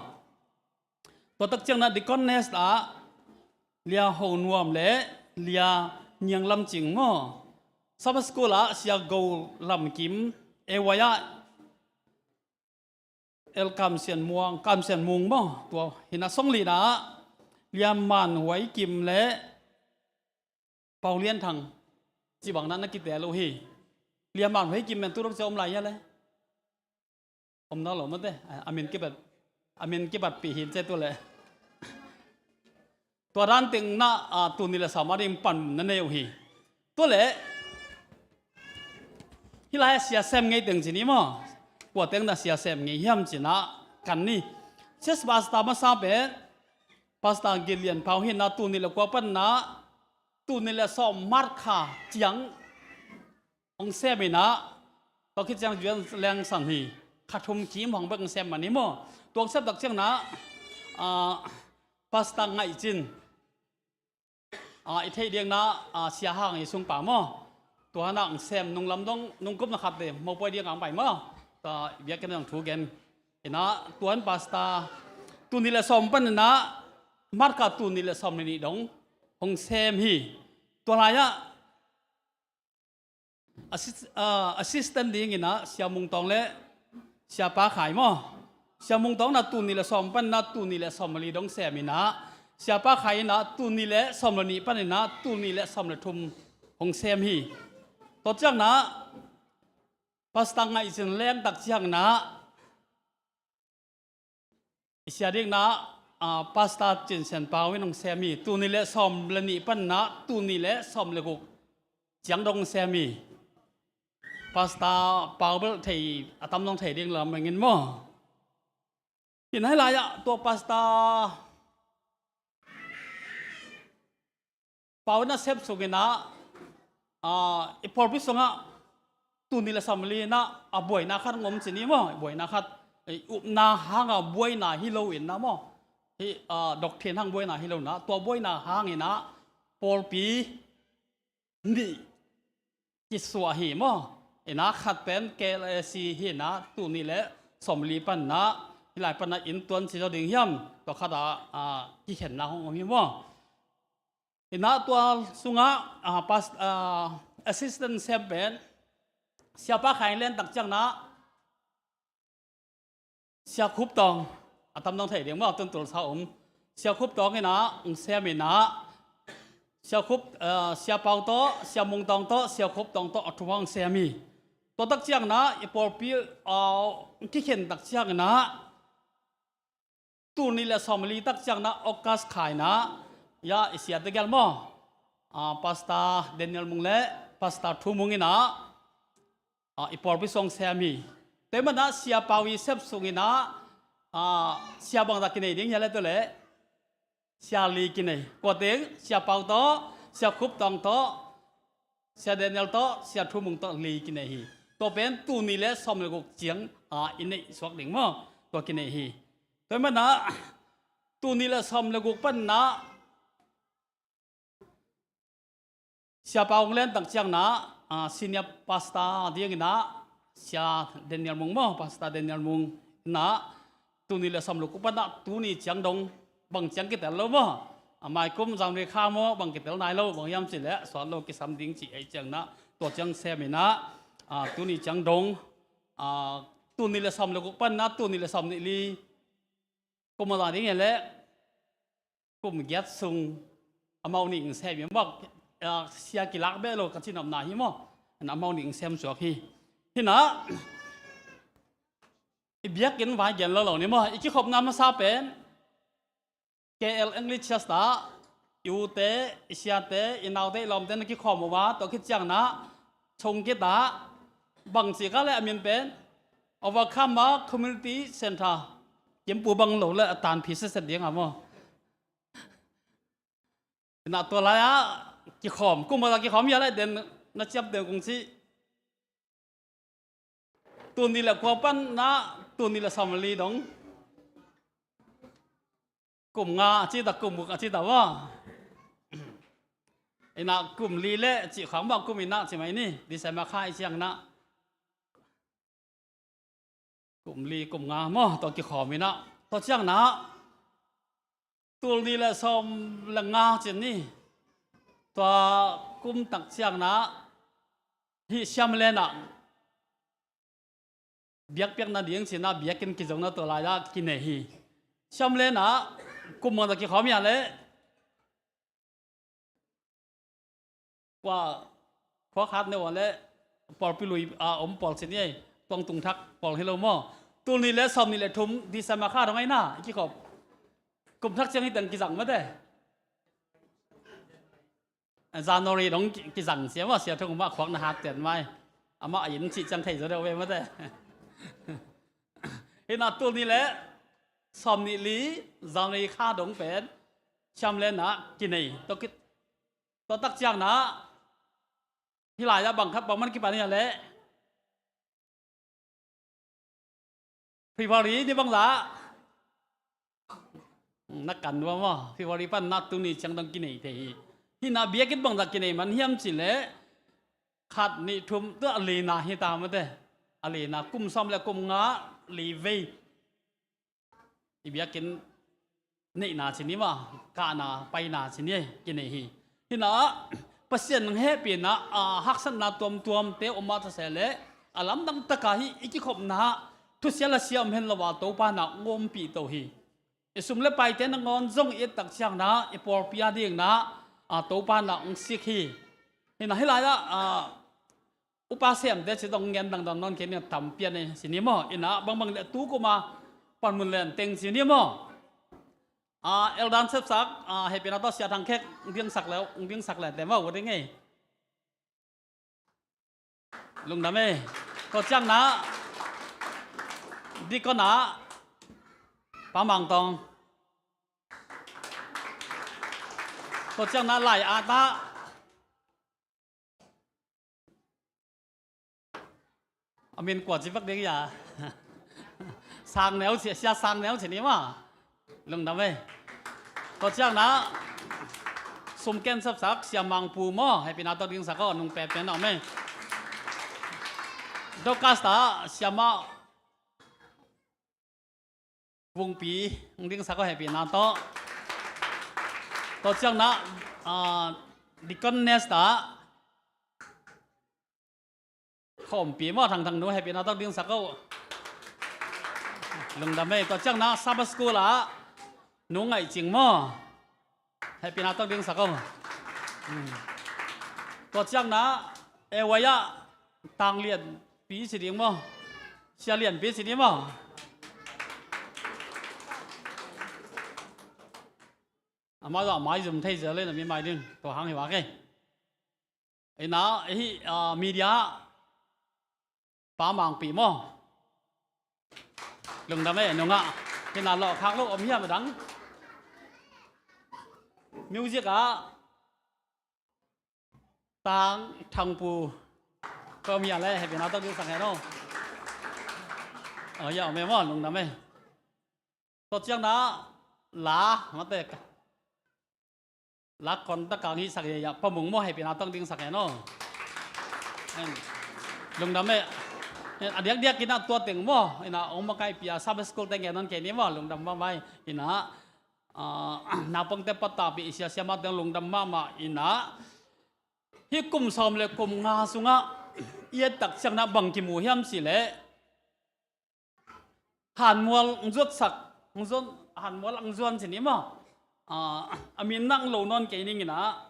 Tua tak ciang na deaconess ah Lia Ho Nuam le Lia Niang Lam Cing maw. Sabbath school ah Sia Go Lam Kim, A Y ah El Kam Sian Muang, Kam Sian Mung maw. Tua hi na sawng li na Lia Man Huai Kim le Pau Lian Thang, ci bang na na kitel uh hi. Lia Man Huai Kim men tu dong cia om lai hia le? Om na lo mate. A min kibat, a min kibatpih hi cia tu le. Tua dan teng na, ah, tul nih le sawm a ding pan na nei uh hi. Tua le hih lai sia sem ngei teng ci ni maw. Kua teng na sia sem ngei hiam ci na kan ni. Church pastor masa pen Pastor Gillian Pau hi na, tul nih le kua pan na tul nih le sawm March kha ciang hong sem inah, tua khit ciang Juan Leng San hi, kha thum kim hong bek hong sem mah ni maw. Tua hong sem tak ciang na, ah, Pastor Ngaih Cin, ah, i theih ding na, ah, Sia Hang i sungpa maw. Tua na hong sem nung lam dong, nung kum na khat le mopawi ding hong pai maw. Tua biakinn hong thu gen inah, tua in Pastor tul nih le sawm pan inah, March kha tul nih le sawm le nih dong hong sem hi. Tua lai-ah Assist-, ah, assistant ding inah Sia Mung Tawng le Sia Pa Khai maw. Sia Mung Tawng na tul nih le sawm pan na tul nih le sawm le li dong sem inah, Sia Pa Khai inah tul nih le sawm le nih pan inah tul nih le sawm le thum hong sem hi. Tua ciang na Pastor Ngaih Cin leng tak ciang na i sia ding na, ah, Pastor Cin Sian Pau in hong sem hi. Tul nih le sawm le nih pan na tul nih le sawm le guk ciang dong hong sem hi. Pastor Pau bel thei, a tam dong thei ding lam eng in maw. Hi na hih lai-ah tua Pastor Pau na sem sung inah, ah, i pawlpi sungah tul nih le sawm le li na a buaina khat hong om ci ni maw. I buaina khat, i upna hanga buaina hi lo inah maw. Hi, ah, doctrine hang buaina hi lo inah, tua buaina hang inah pawlpi nih kisuah hi maw. Inah khat pen K L A C hi inah, tul nih le sawm le li pan inah, hih lai pan inah inn tuan ci zaw ding hiam, tua khat ah, ah, kikhenna hong om hi maw. Inah tua sungah, ah, pas-, ah, assistant sem pen Sia Pa Khai len tak ciang na Sia Khup Tawng, a tam dong thei ding maw, tun tul sa om. Sia Khup Tawng inah hong sem inah, Sia Khup, ah, Sia Pau tawh, Sia Mung Tawng tawh, Sia Khup Tawng tawh a thum hong sem hi. Tua tak ciang na i pawlpi, ah, kikhen tak ciang na tul nih le sawm le li tak ciang na August kha inah, ya, i siate gel maw, ah, Pastor Daniel Mung le Pastor Thu Mung inah, ah, i pawlpi sung sem hi. Tua ahih manin ah Sia Pau i sem sung inah, ah, sia bangzah kinei ding hia le tu le, sia li kinei. Kua teng, Sia Pau tawh, Sia Khup Tawng tawh, Sia Daniel tawh, Sia Thu Mung tawh li kinei hi. Tua pen tul nih le sawm le guk ciang, ah, i neih suak ding maw, tua kinei hi. Tua ahih manin ah tul nih le sawm le guk pan inah Sia Pau hong len tak ciang na, ah, senior pastor ding inah Sia Daniel Mung maw, Pastor Daniel Mung inah tul nih le sawm le guk pan inah tuni ciang dong bang ciang kitel lo maw. A maikum January kha maw bang kitel nai lo, bang hiam cih leh suak lo kisam ding cih ahih ciang na tua ciang sem inah, ah, tuni ciang dong, ah, tul nih le sawm le guk pan inah tul nih le sawm le li Kum a zang ding hi leh kum giat sung amau nih ing sem hi maw. Sia kilak beh lo ka cinopna hi maw. Amau nih ing sem suak hi. Hi na, i biakinn vai gen lo lo ni maw. I kikhopna masa pen K L English Church ah i ute, i siate, i naute, i lawmte na kikhawm uh a, tua khit ciang na chung khit a, bang ci ka leh a min pen Overcomer Community Center. Kimpu bang lo leh a tanpha sitset ding a maw. Hi na, tua lai-ah kikhawm, kum a kikhawm hi a leh den na ciam den kong ci. Tul nih leh kua pan na tul nih leh sawm leh li dong. Kum nga a ci ta, kum guk a ci ta maw. Hi na, kum li leh cih khawng bang kum hi na ci mai ni. December kha i ciang na kum li kum nga maw, tua kikhawm hi na. Tua ciang na tul nih leh sawm leh nga ci ni. Tua kum tak ciang na hih Siamlen ah biakpiakna ding ci na, biakinn kizongna tua lai-ah kinei hi. Siamlen ah kum bang ta kikhawm hi a leh kua, khua khat neu a leh pawlpi lui a om pawl ci ni ei. Tuang tung thak pawl hi lo maw. Tul nih leh sawm nih leh thum December kha dong ahi na i kikhop. Kum thak ciang hi teng kizang mate. January dong ki-, kizang sia maw, sia thung mah khuak na hat ten mai. Amah a inn cih ciang thei zaw deuh ve mate. Hi na, tul nih leh sawm nih li January kha dong pen Siamlen ah kinei. Tua khit, tua tak ciang na hih lai-ah bang khat bang man kipan hi a leh February ni bang zah na kan uh a maw, February pan na tuni ciang dong kinei thei hi. Hi na, biakinn bang zah kinei man hiam ci leh khat nih thum, tua a lina hi ta mate. A lina, kum sawm leh kum nga li vei i biakinn neihna ci ni maw, kahna paina ci ni kinei hi. Hi na, Pasian hehpihna, a, haksatna tuamtuamte om mah ta se leh a lamdang tak a hih i kikhopna thusia lasia om hen lo a Topa na hong ompih to hi. I sum leh paite nangawn zong i et tak ciang na i pawlpi a ding na, a, Topa na hong sik hi. Hi na, hih lai-ah, a, upa semte ci dong ngen dangdang nawn kei ni, tam pian ei ci ni maw. Hi na, bangbang leh tu kum a panmun len teng ci ni maw. A, Elder sepsak, a, hehpihna tawh Sia Thang Khek hong dingsak leh, hong dingsak leh te maw, uh ding ei. Lungdam ei. Tua ciang na deacon ah Pa Mang Tawng. Tua ciang na lai-at ah a min kua ci bek ding hia? Sang Neu ci, Sia Sang Neu ci ni maw. Lungdam ei. Tua ciang na sumken sepsak Sia Mang Pu maw, hehpihna tawh dingsak aw, nung penpen a om ei. Dorcas ah Sia Mang Vungpi hong dingsak aw, hehpihna tawh. Tua ciang na, ah, deaconess ah Khawmpi maw, Thang Thang nu, hehpihna tawh dingsak aw. Lungdam ei. Tua ciang na Sabbath School ah Nu Ngaih Cing maw, hehpihna tawh dingsak aw. Hmm. Tua ciang na A Y ah Tang Lian Pi ci ding maw, Sia Lian Pi ci ding maw. Amah zong a maizum thei zel leh na mi mai ding, tua hang hi vak ei. Hi na, hih, ah, media Pa Mangpi maw. Lungdam ei, nungah. Hi na, lawhkhak lo om hiam a dang. Music ah Tang Thang Pu. Ka om hia leh, hehpihna tawh dingsak hen aw. Aw, hia om ei maw, lungdam ei. Tua ciang na la, mate. La contact kang hih sak hia, Pa Mung maw, hehpihna tawh dingsak hen aw. Lungdam ei. A diakdiak in a tua teng maw, hi na, hong makaihpih a Sabbath School te ngen nawn kei ni maw, lungdam mahmah hi na. Ah, naupangte pattahpih, i sia siamahte lungdam mahmah hi na. Hih kum sawm leh kum nga sungah i et tak ciang na bang kimu hiam cih leh, hanmual hong zuatsak, hong zuat, han mual ang zuan ci ni maw. A, a min nang lo nawn kei ning inah,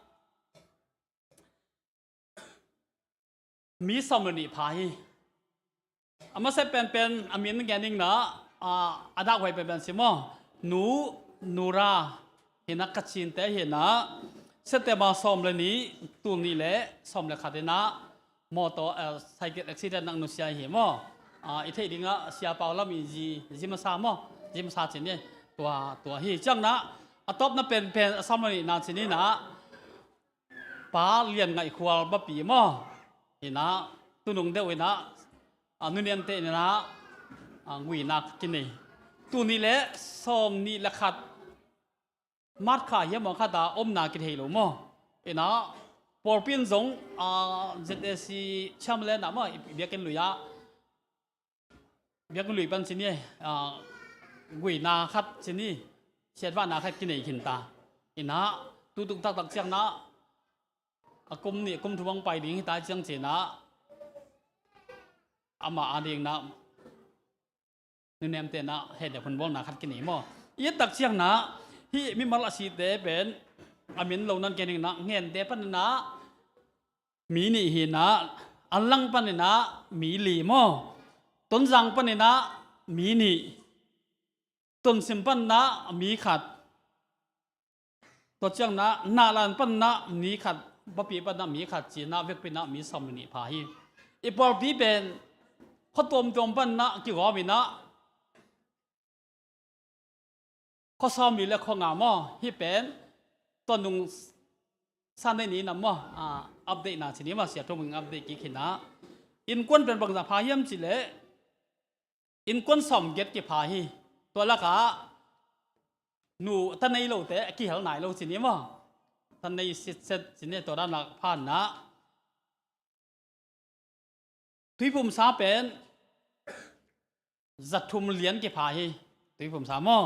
mi sawm le nih pha hi. A masa penpen a min ngen ning inah, a, a dakhuai penpen si maw. Nu, Nura, hinah Kachinte hinah, September sawm le nih, tul nih le sawm le khat inah, mawtaw, eh, cycle accident nang nusia hi maw. Ah, i theih dingah Sia Pau lam i zi, zi masa maw, zi masa cin hi. Tua, tua hi. Ciangna, a tawpna penpen a sawm le nihna cin inah, Pa Lian Ngaih Khual Bapi maw. Inah, tunung deuh inah, ah, nuniamte inah, ah, guihna kinei. Tul nih le sawm nih le khat March kha hiam, mawng khat a omna kithei lo maw. Inah, pawlpi in zong, ah, Z A C chairman ah maw, i biakinn lui ah. Biakinn lui pan cin hi, ah, guihna khat cin hi, siatvahna khat kinei khin ta. Inah, tutung taktak ciangna, a kum nih, kum thum hong pai ding hi ta ciang cinah, amah a dingna, nuniamte inah hehte phunbawlna khat kinei maw. I et tak ciangna, hih mimal a site pen, a min lo nawn kei ning inah, Ngente pan inah, mi nih hinah, Anlang pan inah, mi li maw. Tonzang pan inah, mi nih. Tonsim pan inah, mi khat. Tua ciangna, Nahlan pan inah mi khat, Bapi pan inah mi khat, cinah vekpi inah mi sawm le nih pha hi. I pawlpi pen, khua tuamtuam pan inah kigawm inah, khua sawm li le khua nga maw, hih pen, tua nung Sunday ni inah maw, ah, update na cin hi maw, Sia Thum Wing update kik hinah. Innkuan pen bangzah pha hiam cih leh, innkuan sawmgiat kipha hi. Tua lakah nu ta nei lote a kihel nai lo cin hi maw. Ta nei sitset cin hi, tua dan a pha inah. Tuiphumsa pen zathum lian kipha hi. Tuiphumsa maw.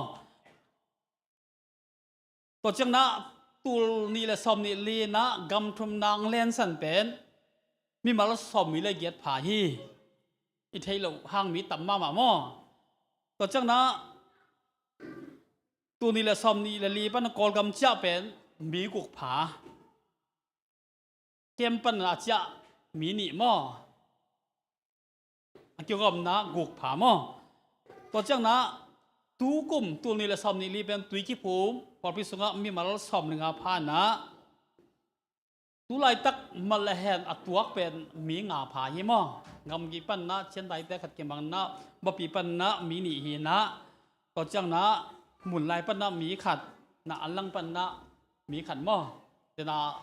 Tua ciangna tul nih le sawm nih li inah gam thum nang lensan pen mimal sawm nih le giat pha hi. I theih loh hang mi tam mahmah maw. Tua ciangna tul nih le sawm nih le li pan Kawlgam ciah pen mi guk pha. Kem pan a ciah mi nih maw. A kigawmna guk pha maw. Tua ciangna tukum tul nih le sawm nih li pen tui kiphum, pawlpi sungah mimal sawm le nga pha inah. Tulaitak mal le hen a tuak pen mi nga pha hi maw. Gamgi pan inah, Chiantaite khat kimang inah, Bapi pan inah mi nih hinah. Tua ciangna Munlai pan inah mi khat, na Anlang pan inah mi khat maw. Tena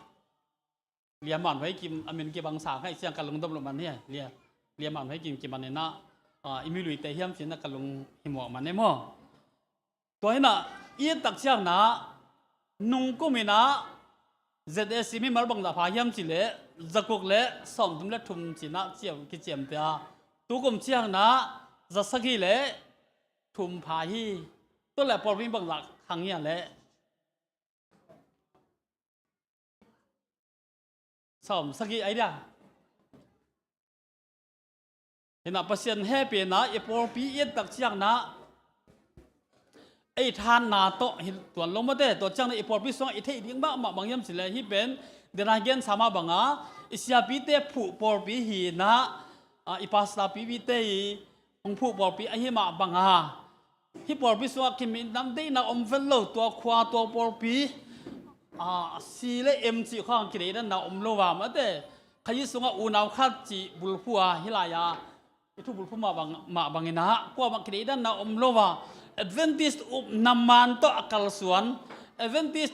Liaman Huai Kim a min kibang sa ngaih ciang ka lungdam lo man hi. Lia, Liaman Huai Kim kiman inah, ah, i miluite hiam cinah ka lung himawh man hi maw. Tua hinah, i et tak ciangna, nungkum inah, Z A C mimal bangzah pha hiam cih leh, za guk le sawmthum le thum cinah ciam, kiciamte a. Tukum ciangna, za sagih le thum pha hi. Tua leh pawlpi bangzah khang hia leh. Sawm sagih ai dia. Hinah Pasian hehpihna i pawlpi i et tak ciangna ei thanna tawh hi tuan lo mate. Tua ciangna i pawlpi sungah i theih ding mahmah bang hiam cih leh, hih pen dena gensa mah banga i siapite phuh pawlpi hinah, a, i pastor pipite i hong phuh pawlpi ahi mah banga Hih pawlpi sungah kiminam deihna om vet lo, tua khua tua pawlpi, a, si le em cih khawng kideidanna om lo a, mate. Kha hih sungah unau khat cih bulphuh a, hih lai-a i thu bulphuh mah bang, mah bangin ah kuamah kideidanna om lo a, Adventist upna man tawh a kalsuan, Adventist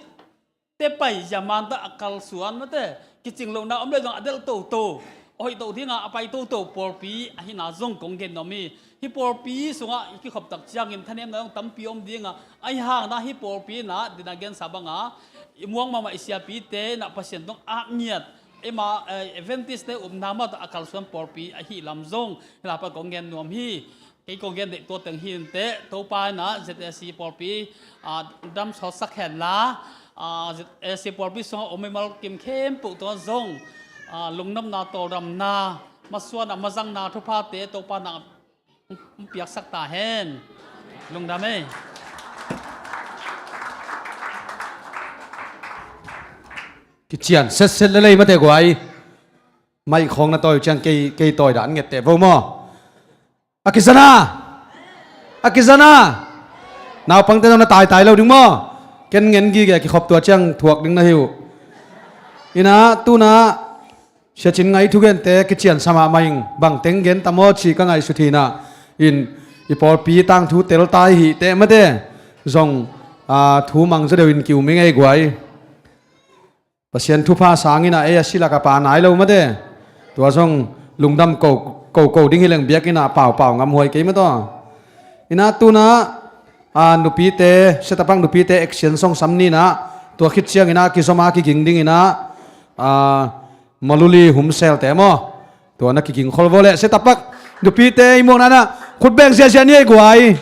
te paizia man tawh a kalsuan, mate, kicing lohna om le zong a delh toto, a hoih to dinga a pai toto pawlpi ahihna zong kong gen nuam hi. Hih pawlpi sungah i kikhop tak ciangin thanemna zong tampi om dinga, ahi hangna hih pawlpi na dena gensa banga i muang mahmah i siapite na Pasian tawh a ngiat, eima, eh, Adventist te upna mah tawh a kalsuan pawlpi ahih lam zong hih lai pan kong gen nuam hi. Kei kong gen deih tua teng hi inteh, Topa in ah Z A C pawlpi, ah, dam sawtsak hen la, ah, Z A C pawlpi sungah om mimal kim khempeuh tungah zong, ah, lungdamna, tawldamna, masuanna, mazangna, thuphate Topa in ah hong piaksak ta hen. Lungdam ei. Kician setset lelei mate guai. Maih khawng na tawi uh ciang kei, kei tawi dah an nget teh vo maw? A kizana. A kizana. Naupangte zong na taitai lo ding maw? Ken ngen gige a kikhop tua ciang thuak ding na hi uh. Inah tuna Sia Cin Ngai thugente kician sa mahmah ing. Bang teng gen ta maw ci ka ngaihsut hi inah. In i pawlpi tangthu teltai hi teh mate. Zong, a, thu mang zaw deuh in kium ing ei guai. Pasian thupha sangin ah ei a silak a pa nai lo mate. Tua zong lungdam ko, ko, ko ding hi leng biakinn ah paupau ngamhuai kei mataw. Inah tuna, a, nupite, Sia Tapak nupite action song sam ni inah. Tua khit ciang inah kizom a kiging ding inah, a, Maluli Humselte maw? Tua na kiging khol vo leh, Sia Tapak nupite i muakna inah khut beng ziazia ni ei guai.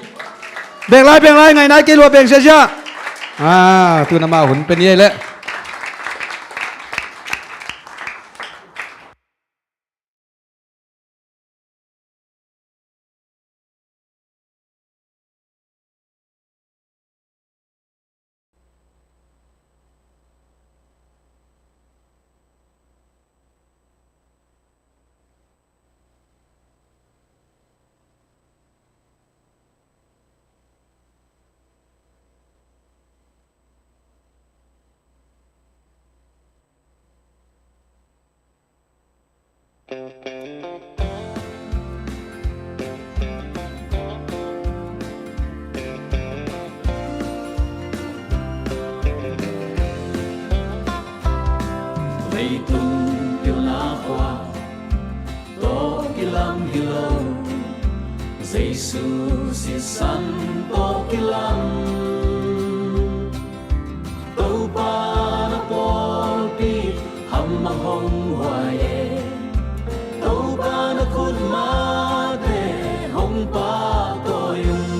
Beng lai, beng lai, ngai nai kei lua, beng ziazia. A, tuna mah hun pe ni ei leh. Leitung pilna khua tawh kilam hi lo, Jesu sisan tawh kilam. Topa na pawlpi hamah hong huai e, Topa na khutmate hong pahtawi ung.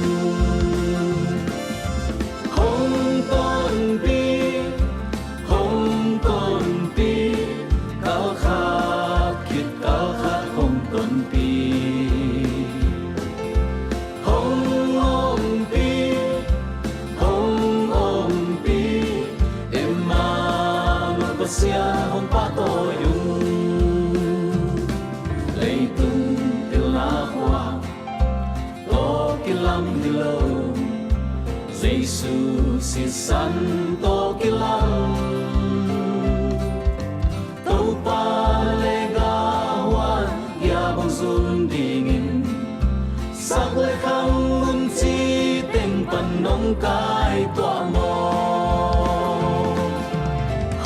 Hong tonpih, hong tonpih, kal khat khit kal khat hong tonpih. Hong ompih, hong ompih, Emmanuel Pasian hong pahtawi ung. Leitung pilna khua tawh kilam hi lo, Jesu sisan tawh kilam. Topa na le gahuan, ya bang zun dingin, sak le khang ngun ci teng pan nong kai tuah maw?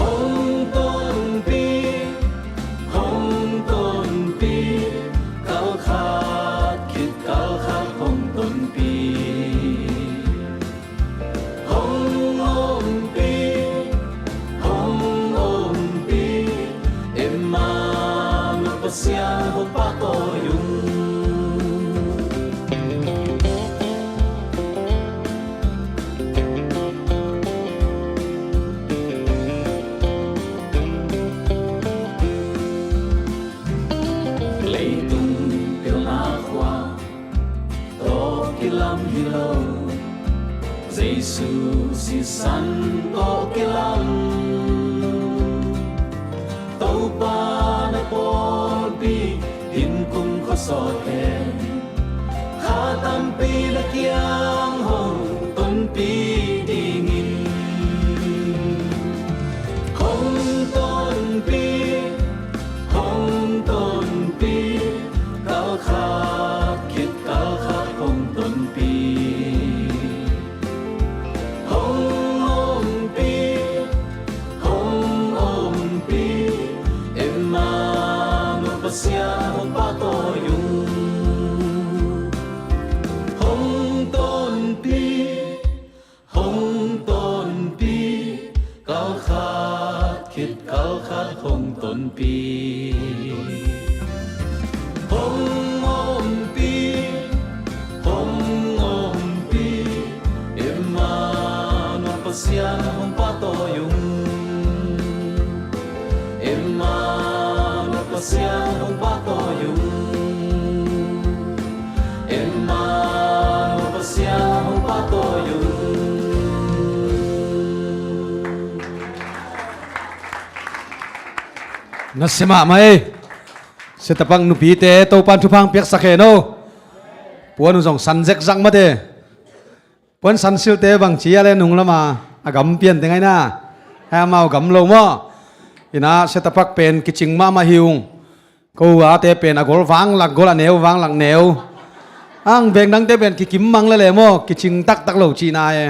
Hong tonpih, hong tonpih, kal khat khit kal khat hong tonpih. Hong ompih, hong ompih, Emmanuel Pasian hong pahtawi ung. Leitung pilna khua tawh kilam hi lo, Jesu sisan tawh kilam. Topa na pawlpi innkum khuasawt hen, kha tampi na kiang hong tonpih dingin. Hong tonpih, hong tonpih, kal khat khit kal khat hong tonpih. Hong ompih, hong ompih, Emmanuel Pasian hong pahtawi ung. Hong tonpih, hong tonpih, kal khat khit kal khat hong tonpih. Hong ompih, hong ompih, Emmanuel Pasian hong pahtawi ung. Emmanuel Pasian hong pahtawi ung. Emmanuel Pasian hong pahtawi ung. Nasia mahmah ei. Siatapak nupite Topan thupha piaksak hen aw. Puan uh zong san zekzak mate. Puan san silte bang ci a le nung lama a gam pian teng aina. Hai amau gam lo maw. Ina siatapak pen kicing mahmah hi ung. Ko ate pen a gol vanglak gol a neu vanglak neu. Ang beng dangte pen kikim mang lele maw kicing taktak lo cihna e.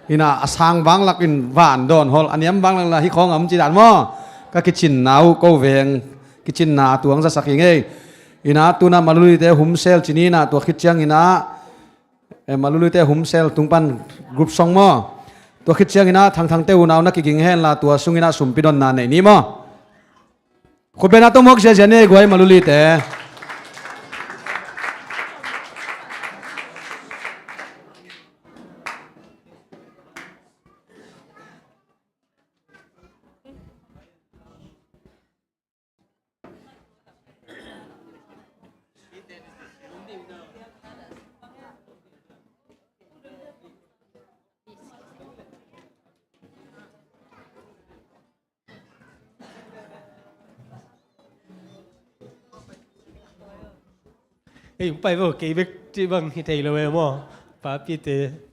Ina a sang vanglak in van dawn hol a niam vanglak la hi khawng a om ci dan maw. Ka kicinna uh ko veng kicinna tuang zasak hi ngei. Ina tuna Malulite humsel cinina tua khit ciang ina, eh, Malulite humsel tung pan group song maw. Tua khit ciang ina Thangthangte unau na kiging hen la tua sung ina sumpi donna nei ni maw. Khutbetna tawh mawk ziazia nei guai Malulite. Ei, hong pai vo, kei bek cih bang hi thei lo e maw. Papite.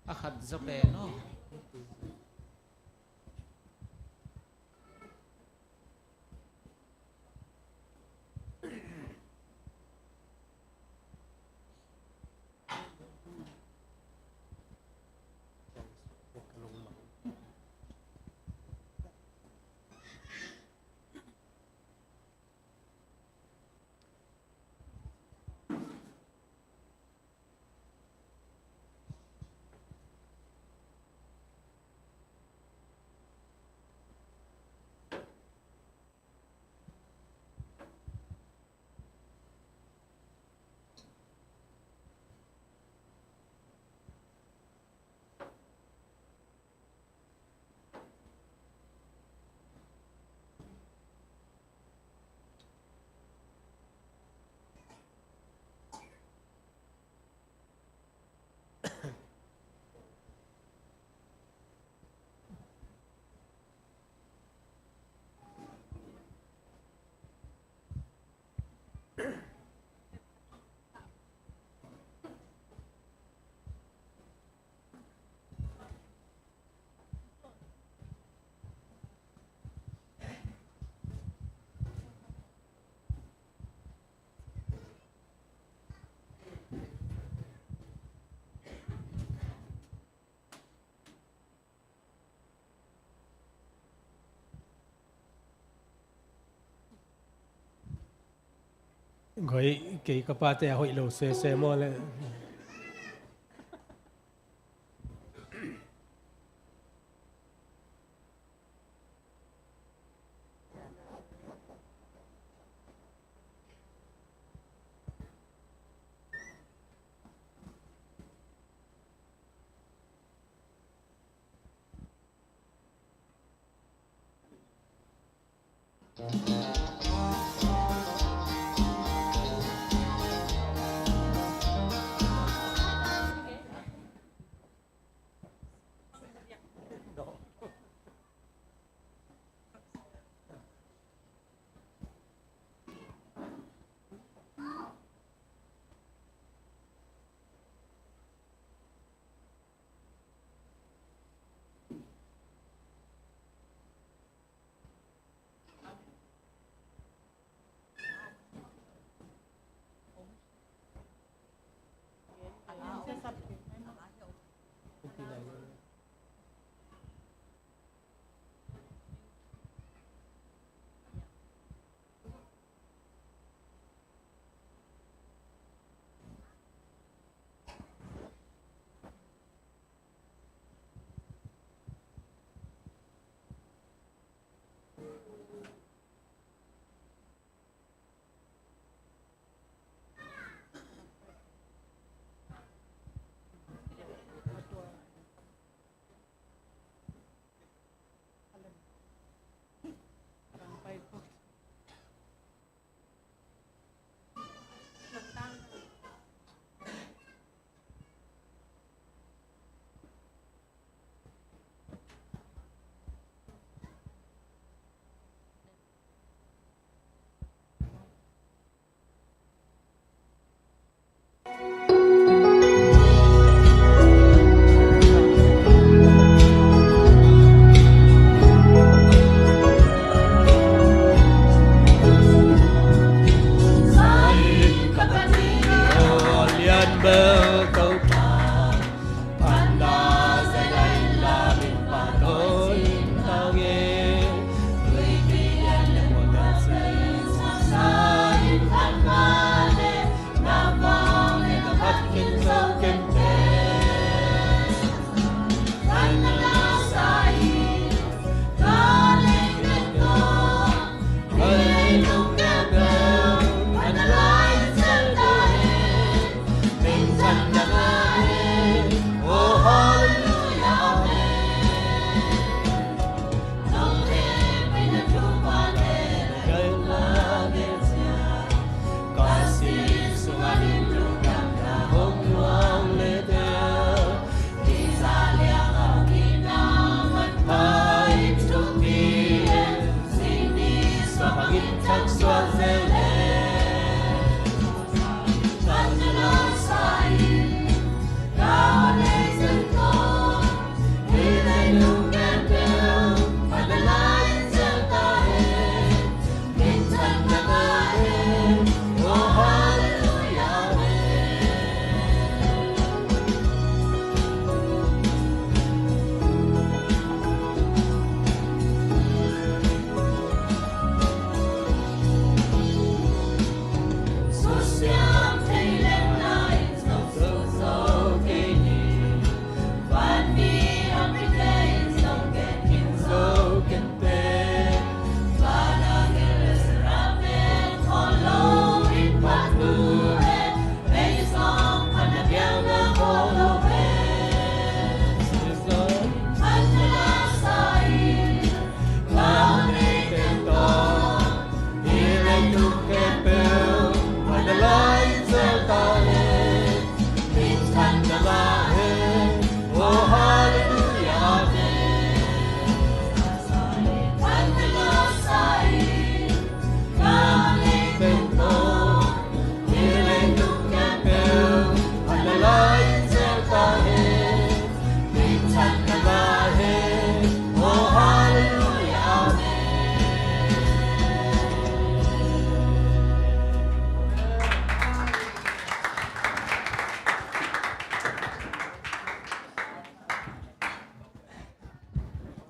A khat zaw pen aw. Goi, kei ka pate a hoih lo sese maw le.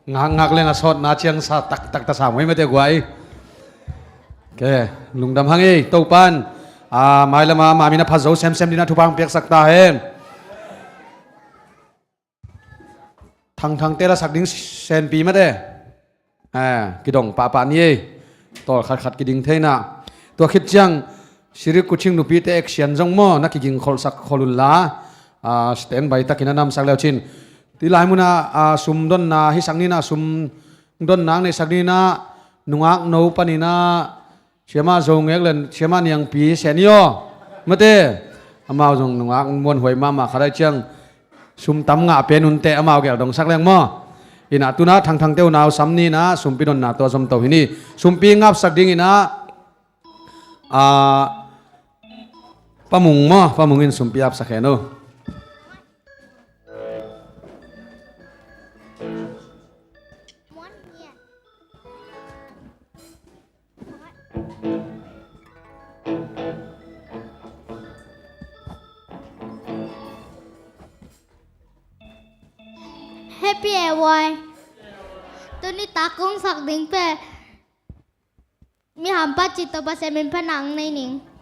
Ngakngak leng a sawtna ciang sa taktak ta sam hoi mate guai. Ke, lungdam hang ei, Topan a mailama mamin a phat zo semsem dina thupha hong piaksak ta hen. Thangthangte la sak ding senpi mate. Eh, kidong pahpah ni ei. Tawl khatkhat kiding theina. Tua khit ciang Siri Kuching nupite action zong maw na kiging kholsak khol unla, ah, standby takin a namsak leu cin. Ti lai muna, ah, sum donna hisak nina, sum donna ang neihsak nina, nungak no panina, Siama Zo Ngek le Siama Niangpi Seni aw. Mate. Amau zong nungak muanhuai mahmah khat ai ciang sum tam ngah pen unte amau gel dongsak leng maw. Ina tuna Thangthangte unau sam nina sumpi donna tua zom to hi ni. Sumpi ngapsak ding ina, a, Pamung maw, Pamung in sumpi apsak hen uh. Happy e wai. Tuni takung sak ding pe. Mi hampa cito pa semin pa nang nei ning.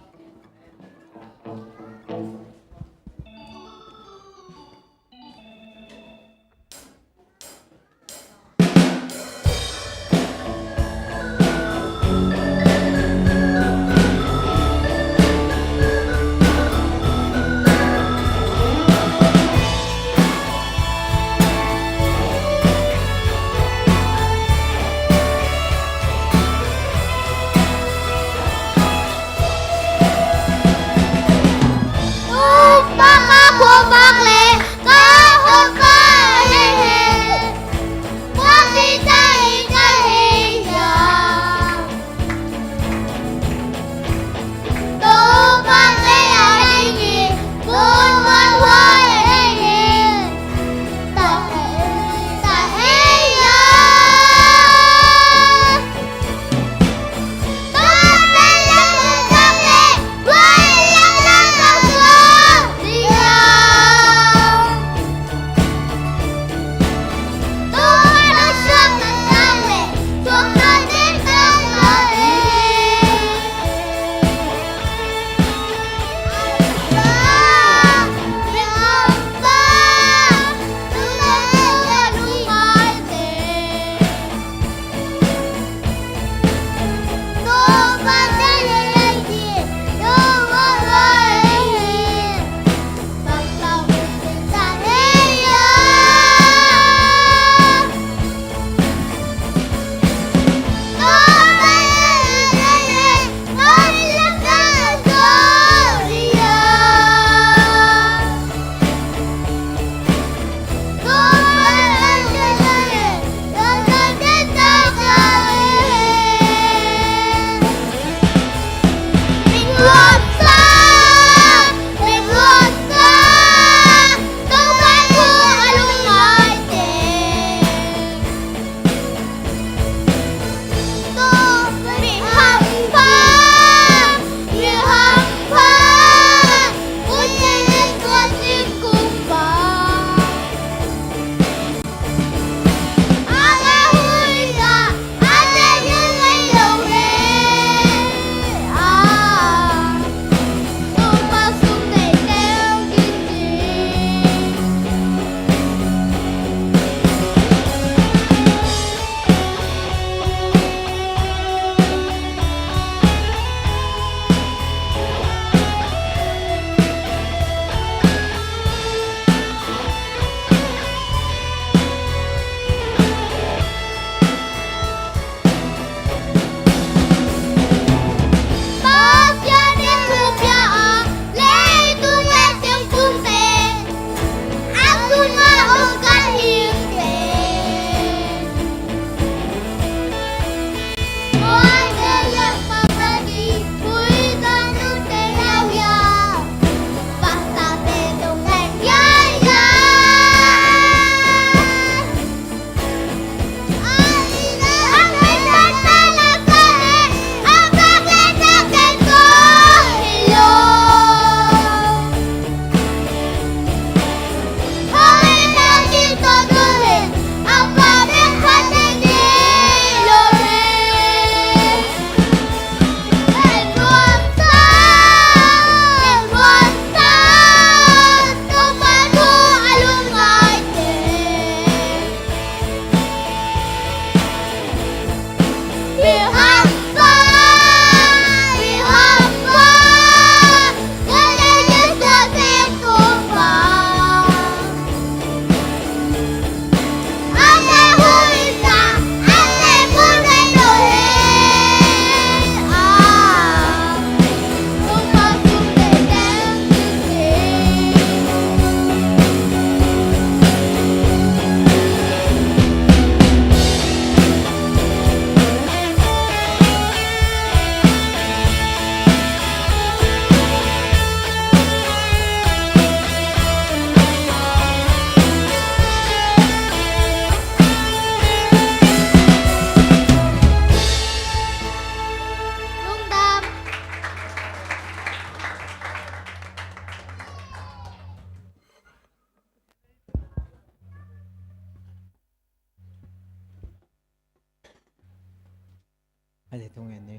Hale thungen ni.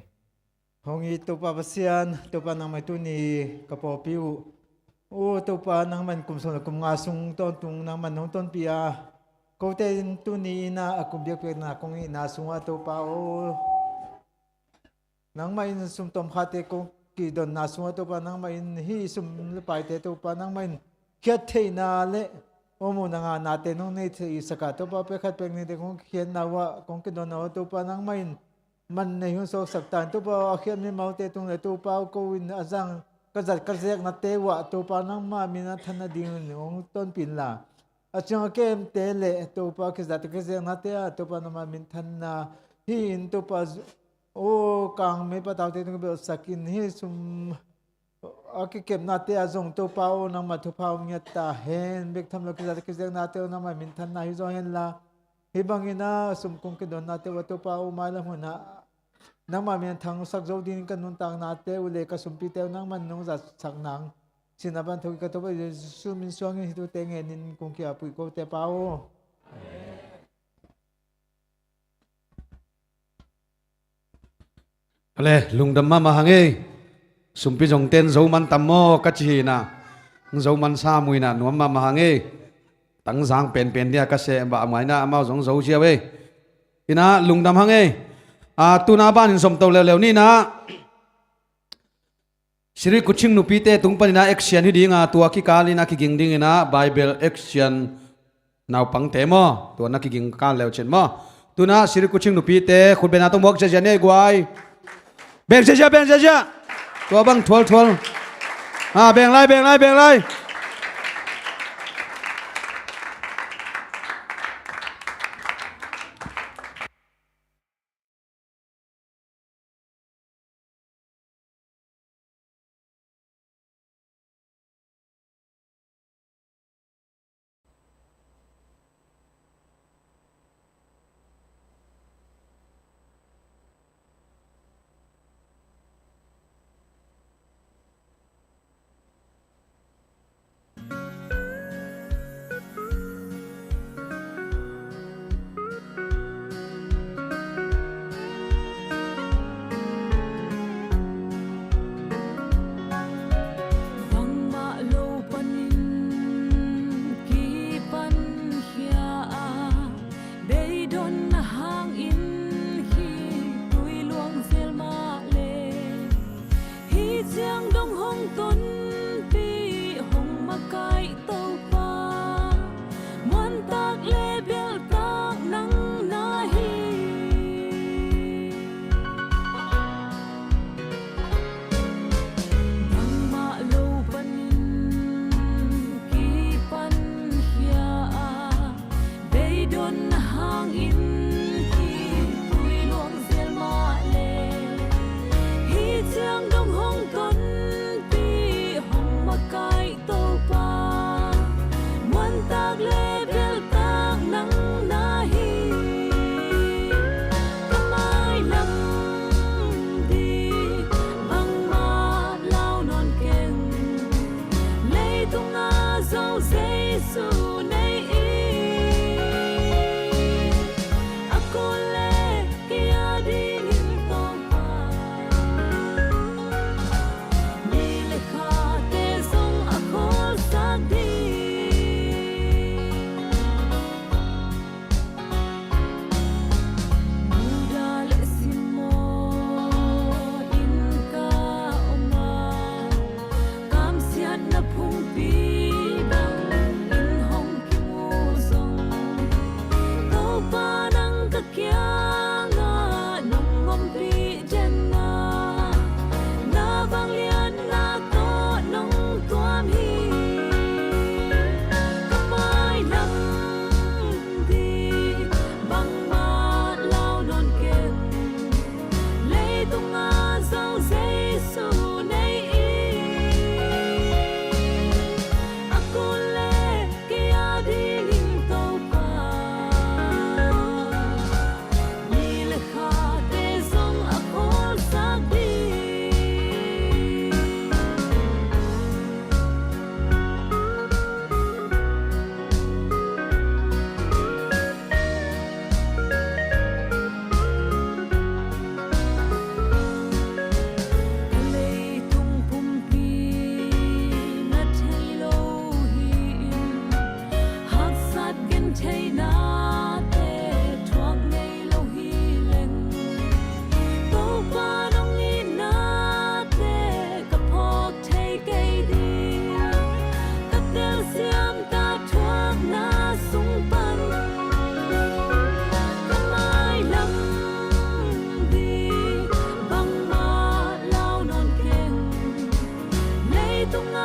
Hong it Topa Pasian, Topa nangmah in tuni ka pawlpi uh, aw Topa nangmah in kum sawm le kum nga sung tawntung nangmah in hong tonpih a, kote in tuni in ah a kum biakpiakna kong itna sungah Topa aw, nangmah in sum tawmkhate kong kidonna sungah Topa nangmah in hih sum le paite Topa nangmah in khiat theihna le om uh na ngahnate nong nei thei sak a, Topa pek khat pek nite kong khiatna uh ah kong kidonna uh ah Topa nangmah in man nei hong suaksak ta in, Topa a khiat mimalte tung le Topa aw ko in a zang ka zat ka zeknate uh ah Topa nangmah min a than nadingin hong tonpih inla, a ciang a kemte le Topa kizat kizeknate ah Topa nangmah min thanna hi in Topa aw kang mei pataute tung belhsak in hih sum a kikepnate ah zong Topa aw nangmah thupha om ngiat ta hen. Bek tham lo kizat kizeknate uh nangmah min thanna hi zaw henla, hih bangin ah sum kong kidonnate uh ah Topa aw mailam hunah nangmah min thangsak zo dingin ka nuntaknate uh le ka sumpite uh nangmah nong zatsak nang. Sinna pan thawk i ka Topa Jesu min suangin hih thute ngenin kong ki-aphuh kote Pa aw. Ale, lungdam mahmah hang ei. Sumpi zong ten zo man tam maw ka ci hi na. Zo man sa muina nuam mahmah hang ei. Tangzang penpen dia ka seh bah maina amau zong zo ziau ei. Ina lungdam hang ei. A, tuna banin zom to leuleu ni na. Sri Kuching nupite tung panin ah action hi ding a, tua kikal in ah kiging dingin ah Bible action naupangte maw, tua na kiging kal leu cin maw. Tuna Sri Kuching nupite khut bengna tawh muak ziazia ni ei guai. Beng ziazia, beng ziazia. Tua bang thual thual. A, beng lai, beng lai, beng lai. Bangmah lo panin kipan khia a, beidonna hangin khitui luang zel mah le. Hih ciang dong hong tonpih hong makaih Topa, muantak le beltak nang na hi. Nangmah lo panin kipan khia a, beidonna hangin khitui luang zel mah le. Hih ciang dong hong tonpih hong makaih Topa, muantak le beltak nang na hi. Ka mailam ding bangmah lau nawn keng, leitung a Zo Jesu nei in. Theihnate thuak ngei lo hi leng, Topa nong itnate ka phawk thei kei ding. Ka telsiam ta thuakna sung pan ka mailam ding bangmah lau nawn keng. Leitung a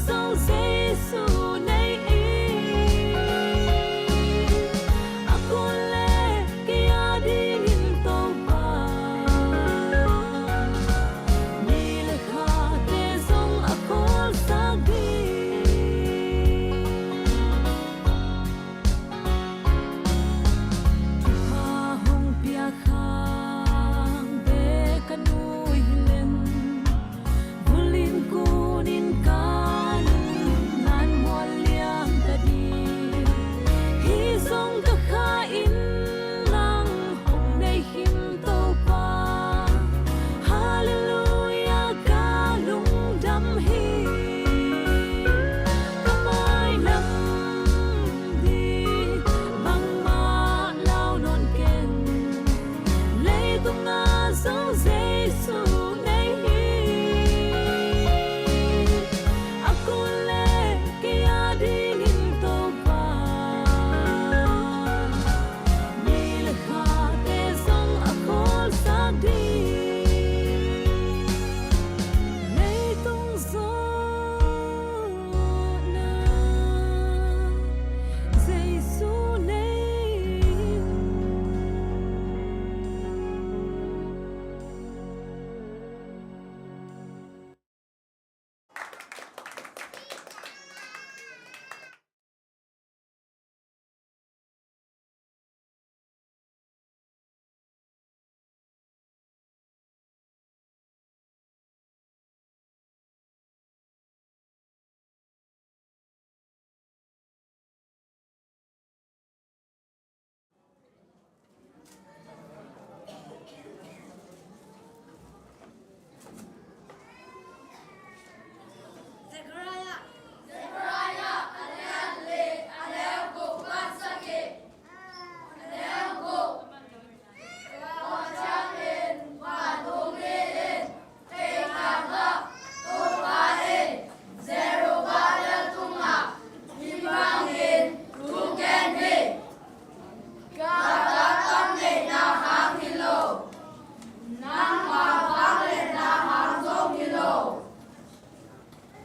zong Jesu nei hi. A kul le kei a dingin Topa, ni le khate zong a khawlsak ding. Thupha hong pia khang bek ka nuih hi leng, vul in kun in ka nunnan mual liang ka ding. Hih zong ka kha in nang hong nei hi, Topa. Halleluiah, ka lungdam hi. Ka mailam ding bangmah lau nawn keng. Leitung a zong Jesu nei hi. A kul le kei a dingin Topa, ni le khate zong a khawlsak ding. Leitung zawhna Jesu nei hi.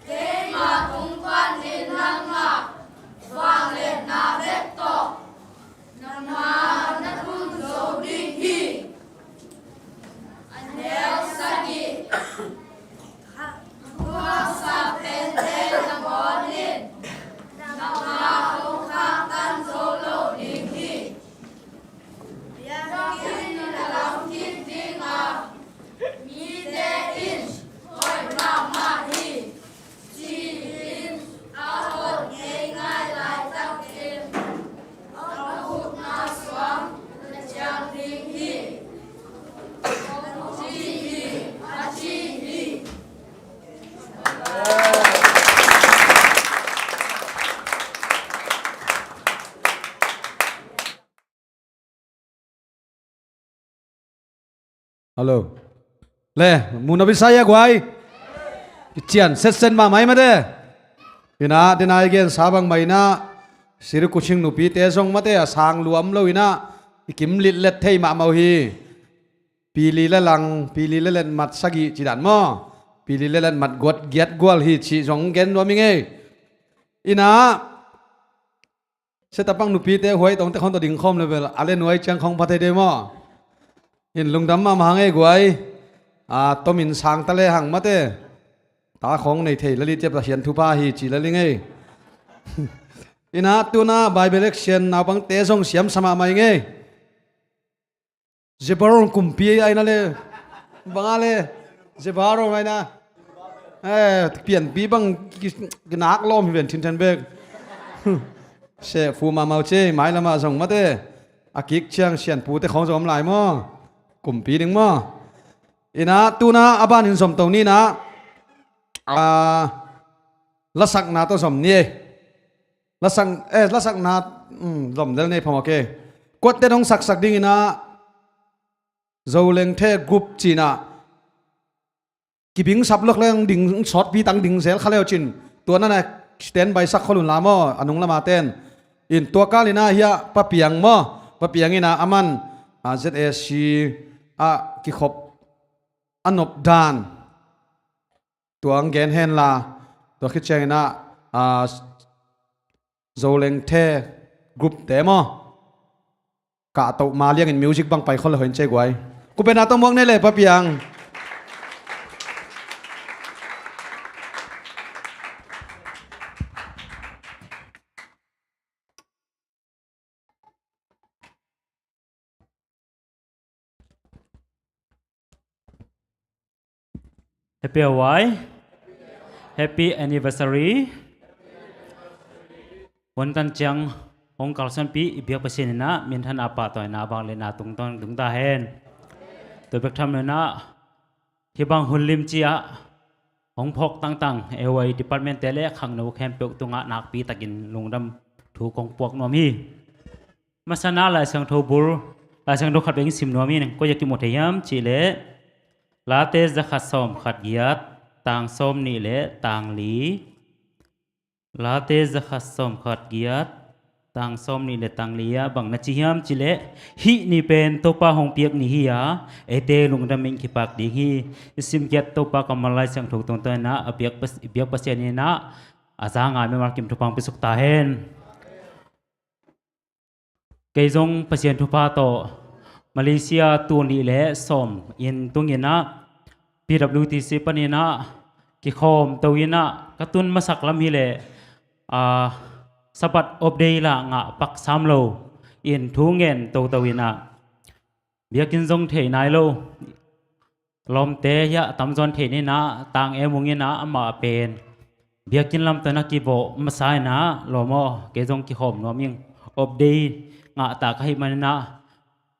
Keima tung panin nangmah vangliatna bek tawh nangmah na tun zo ding hi. A neu sagih. Thuaksa pente nangawn in nangmah hong khaktan zo lo ding hi. Biakinn in a lam kik ding a, mite in hoih mahmah hi, ci-in a hot ngeingai laitakin a khutna suang na ciang ding hi, ci hi, a ci hi. Hello. Le, mu na pi sa ia guai. I cian setset mahmah i mate. Ina, dena i gensa bangmah ina, Sri Kuching nupite zong mate a sang luam lo ina, i kim litlet thei mahmah uh hi. Pili le lang, pili le let mat sagih ci dan maw? Pili le let mat guat giat gual hi cih zong gen nuam i ngei. Ina, Setapang nupite huai tawngte khong tawh ding khawm le bel a le nuai ciang khong pha thei dei maw? In lungdam mahmah hang ei guai. A, tomin sang ta le hang mate. Ta khong nei thei lali ciap ta hian thupha hi ci lali ngei. Ina tuna Bible action naupangte zong siam sa mahmah i ngei. Zebaron kumpi aina le, banga le, Zebaron aina. Eh, pianpi bang ki-, kinak lawm hi ven thinten bek. Se fu mamau ce, mai lama zong mate. A kik ciang sianpute khong zong om lai maw? Kumpi ding maw? Ina tuna a banin zom to ni na. A, lasakna tawh zom ni ei. Lasak, eh, lasakna um, lom del nei phamawh ke. Kuatte dong saksak dingin ah Zolengthe group ci-in ah kibingsap lok leng ding, sawtpi tang ding zel kha leu cin, tua na na standby sak khol un la maw, a nung lama ten. In tua kalin ah hiah Pa Piang maw, Pa Piang in ah aman, a, Z A C ah kikhop a nop dan tua ang gen hen la, tua khit ciangin ah, a, Zolengthe group te maw, kahtoh ma liangin music bang pai khol le hoih in cei guai. Kumpena tawh muak nei le Pa Piang. Happy Hawaii. Happy anniversary. Hun tan ciang hong kalsuanpih i biak Pasian in ah minthanna, pahtawina, vangliatna tungtawn tung ta hen. Tua bek tham lo in ah hih bang hun limci ah hong phawk tangtang A Y department te le khangno khempeuh tungah nakpi takin lungdam thu kong puak nuam hi. Masa-in ah Lai Siangtho bul, Lai Siangtho khat bek in sim nuam hi. Koi ah kimu thei hiam cih leh Late zakhat sawmkhat giat, tang sawmnih le tang li. Late zakhat sawmkhat giat, tang sawmnih le tang li ah bang na ci hiam cih leh, hih ni pen Topa hong piak ni hi a, eite lungdam in kipak ding hi. I simkhiat Topa kammal Lai Siangtho tungtawn in ah a biak Pas-, i biak Pasian in ah a za ngai mimal kim thupha hong piasuk ta hen. Kei zong Pasian thupha tawh Malaysia tul nih le sawm in tung in ah P W T C panin ah kikhawm to in ah ka tun masak lam hi leh, aa, Sabbath off day lah ngah pak sam lo in thu ngen toto in ah biakinn zong thei nai lo. Lawmte hiah tamzaw in thei ni in ah, Tang E Mung in ah amah pen biakinn lamto in ah kivawh masa in ah, lawm aw, kei zong kikhawm nuam ing. Off day ngah ta ka hih man in ah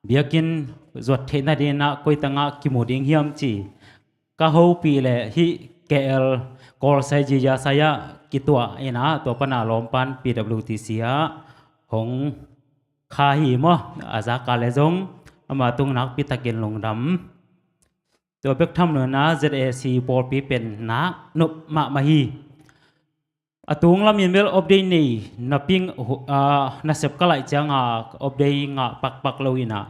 biakinn zuat theih nading in ah koi tangah kimu ding hiam ci ka hopih leh hih K L Kawlsai Zia Sai ah kituah in ah, tua pan a lawm pan P W T C ah hong kha hi maw. A zaka le zong ama tung nakpi takin lungdam. Tua bek tham lo in ah Z A C pawlpi pen nak nop mahmah hi. A tung lamin bel off day nei na ping, hu-, ah, nasep ka laih ciang a off day ngah pakpak lo in ah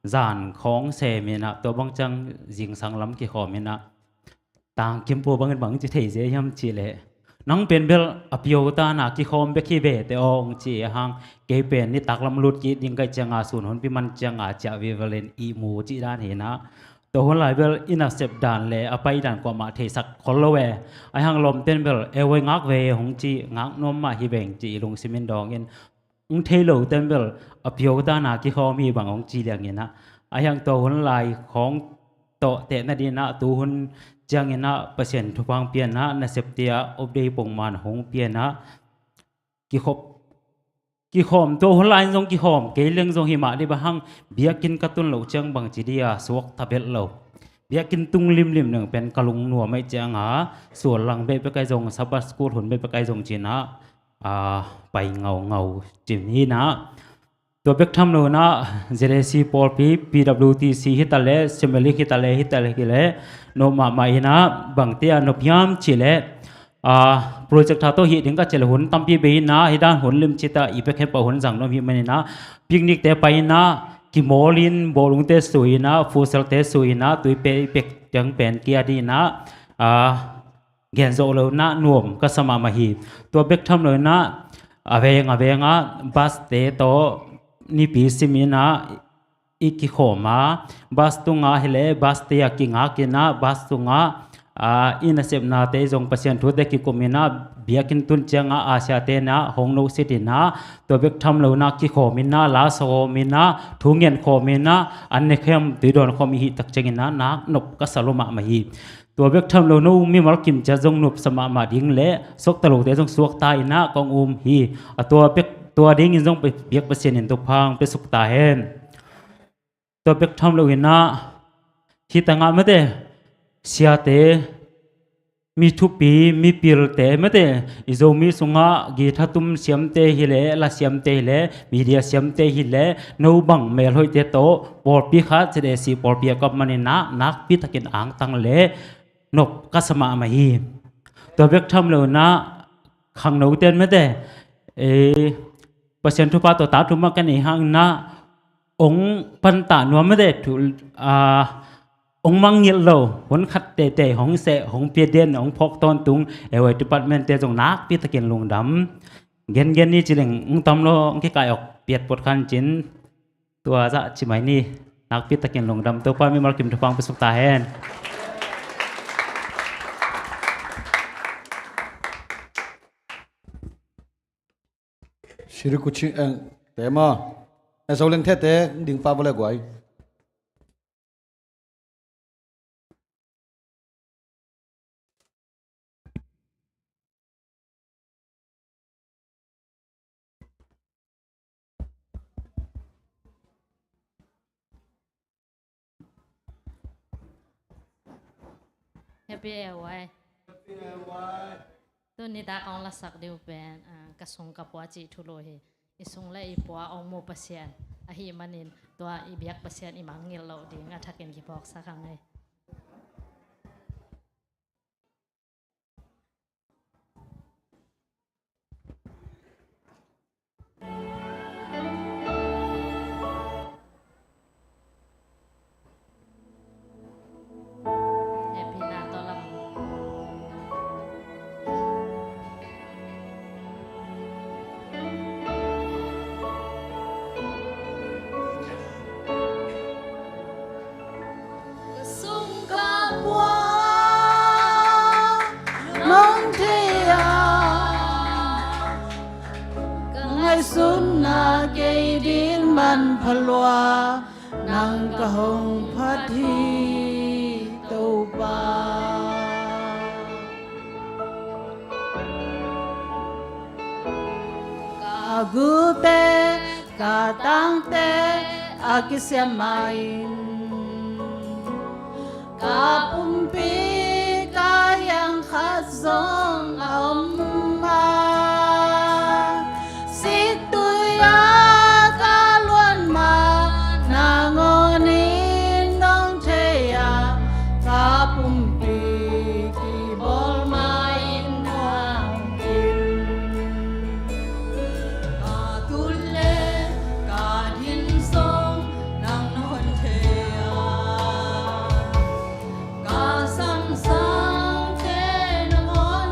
zan khawng sem in ah, tua bang ciang zingsang lam kikhawm in ah Tang Kim Pu bangin bang ci thei zel hiam cih leh, nang pen bel a pio ta na kikhawm bek hi ve te aw, hong ci a hang. Kei pen nitak lam lut kik ding ka hih ciang a, sun honpi man ciang a ciah vive leng ihmu cih dan hi in ah, tua hun lai bel i nasep dan le a pai dan kuamah theisak khol lo e. A hang lawmte in bel, e, hong ngak ve, hong ci, ngak nuam mah hi veng ci i lungsim in dawng in, hong thei lote in bel a pio ta na kikhawm hi bang hong ci liang in ah, a hang tua hun lai khawng tawh teh nading in ah tu hun ciang in ah Pasian thupha hong pia in ah nasepte ah off day pongman hong pia in ah kikhop, kikhawm, tua hun lai in zong kikhawm kei leng zong hi mah dih, bang hang biakinn ka tun loh ciang bang ci dih a suakta belh lo. Biakinn tung limlim nang pen ka lungnuam ahih ciang a, sual lang beh bek ahi zong, Sabbath school hun bek bek ahi zong ci in ah, a, pai ngaungau cin hi in ah. Tua bek tham lo in ah Z A C pawlpi, P W T C hi ta leh, Siem Reap hi ta leh, hi ta leh, hi leh nop mahmah in ah, bangte a nop hiam cih leh, a, project tha tawh hih ding ka cih leh hun tampi bei in ah, hih dan hun limci ta i bek khempeuh hun zang nuam hi man in ah, picnic te pai in ah, kimawl in, bawlungte sui in ah, futsal te sui in ah, tuipi pek tiang pen kia dih in ah, a, gen zawh lo in ah nuam ka sa mahmah hi. Tua bek tham lo in ah a veng a veng ah bus te tawh nipi sim in ah i kikhawm a, bus tungah hi leh bus te ah kingak in ah, bus tungah, a, i nasepnate zong Pasian thute kikum in ah, biakinn tun ciang a, a siate in ah hong nohsit in ah, tua bek tham lo in ah kikhawm in ah, la sawm in ah, thu ngen khawm in ah, an ne khawm, tui dawn khawm i hih tak ciang in ah nak nop ka sa lua mahmah hi. Tua bek tham lo, no mimal kim ciat zong nopsa mahmah ding le suakta lote zong suakta in ah kong um hi. A tua bek, tua dingin zong biak Pasian in thupha hong piasuk ta hen. Tua bek tham lo in ah hih tangah mate siate mi thupi, mi pilte, mate, i Zomi sungah guitar tum siamte hi leh, la siamte hi leh, media siamte hi leh, no bang melhoihte tawh pawlpi khat, Z A C pawlpi a kap manin ah nakpi takin angtang leh nop ka sa mahmah hi. Tua bek tham lo in ah khangnote in, mate, eh, Pasian thupha tawh ta thum ah ka nei hang in ah ong pantah nuam, mate, thu, ah, ong mangngilh lo, hun khat teitei hong seh, hong pia den, hong phawk tawntung, eh, huai department-te zong nakpi takin lungdam. Gengen ni ci leng ong tam lo, ong kikai awk piat phot kha cin, tua zah ci mai ni. Nakpi takin lungdam. Topa mimal kim thupha ong piasuk ta hen. Siri Kuching, eh, te maw. Eh, Zoleng Thete, ding pah vua leh guai. Happy A Y. Tuni tak ong lasak ding uh pen, ah, ka sung ka pua cih thu lo hi. I sung le i pua ong mu Pasian ahih manin tua i biak Pasian i mangngilh loh ding a thakin kiphawksak hang ei. Ka sung ka pua nong thei a, ka ngaihsutna kei ding manpha lua, nang ka hong phat hi Topa. Ka gulte, ka tangte a kisiam ma-in, ka pumpi ka hiang khat zong a om a, siktui a ka luan ma, nangawn in nong thei a, ka pumpi kibawl ma-in hong in. Ka tul le ka din zong nang nong thei a, ka samsangte nangawn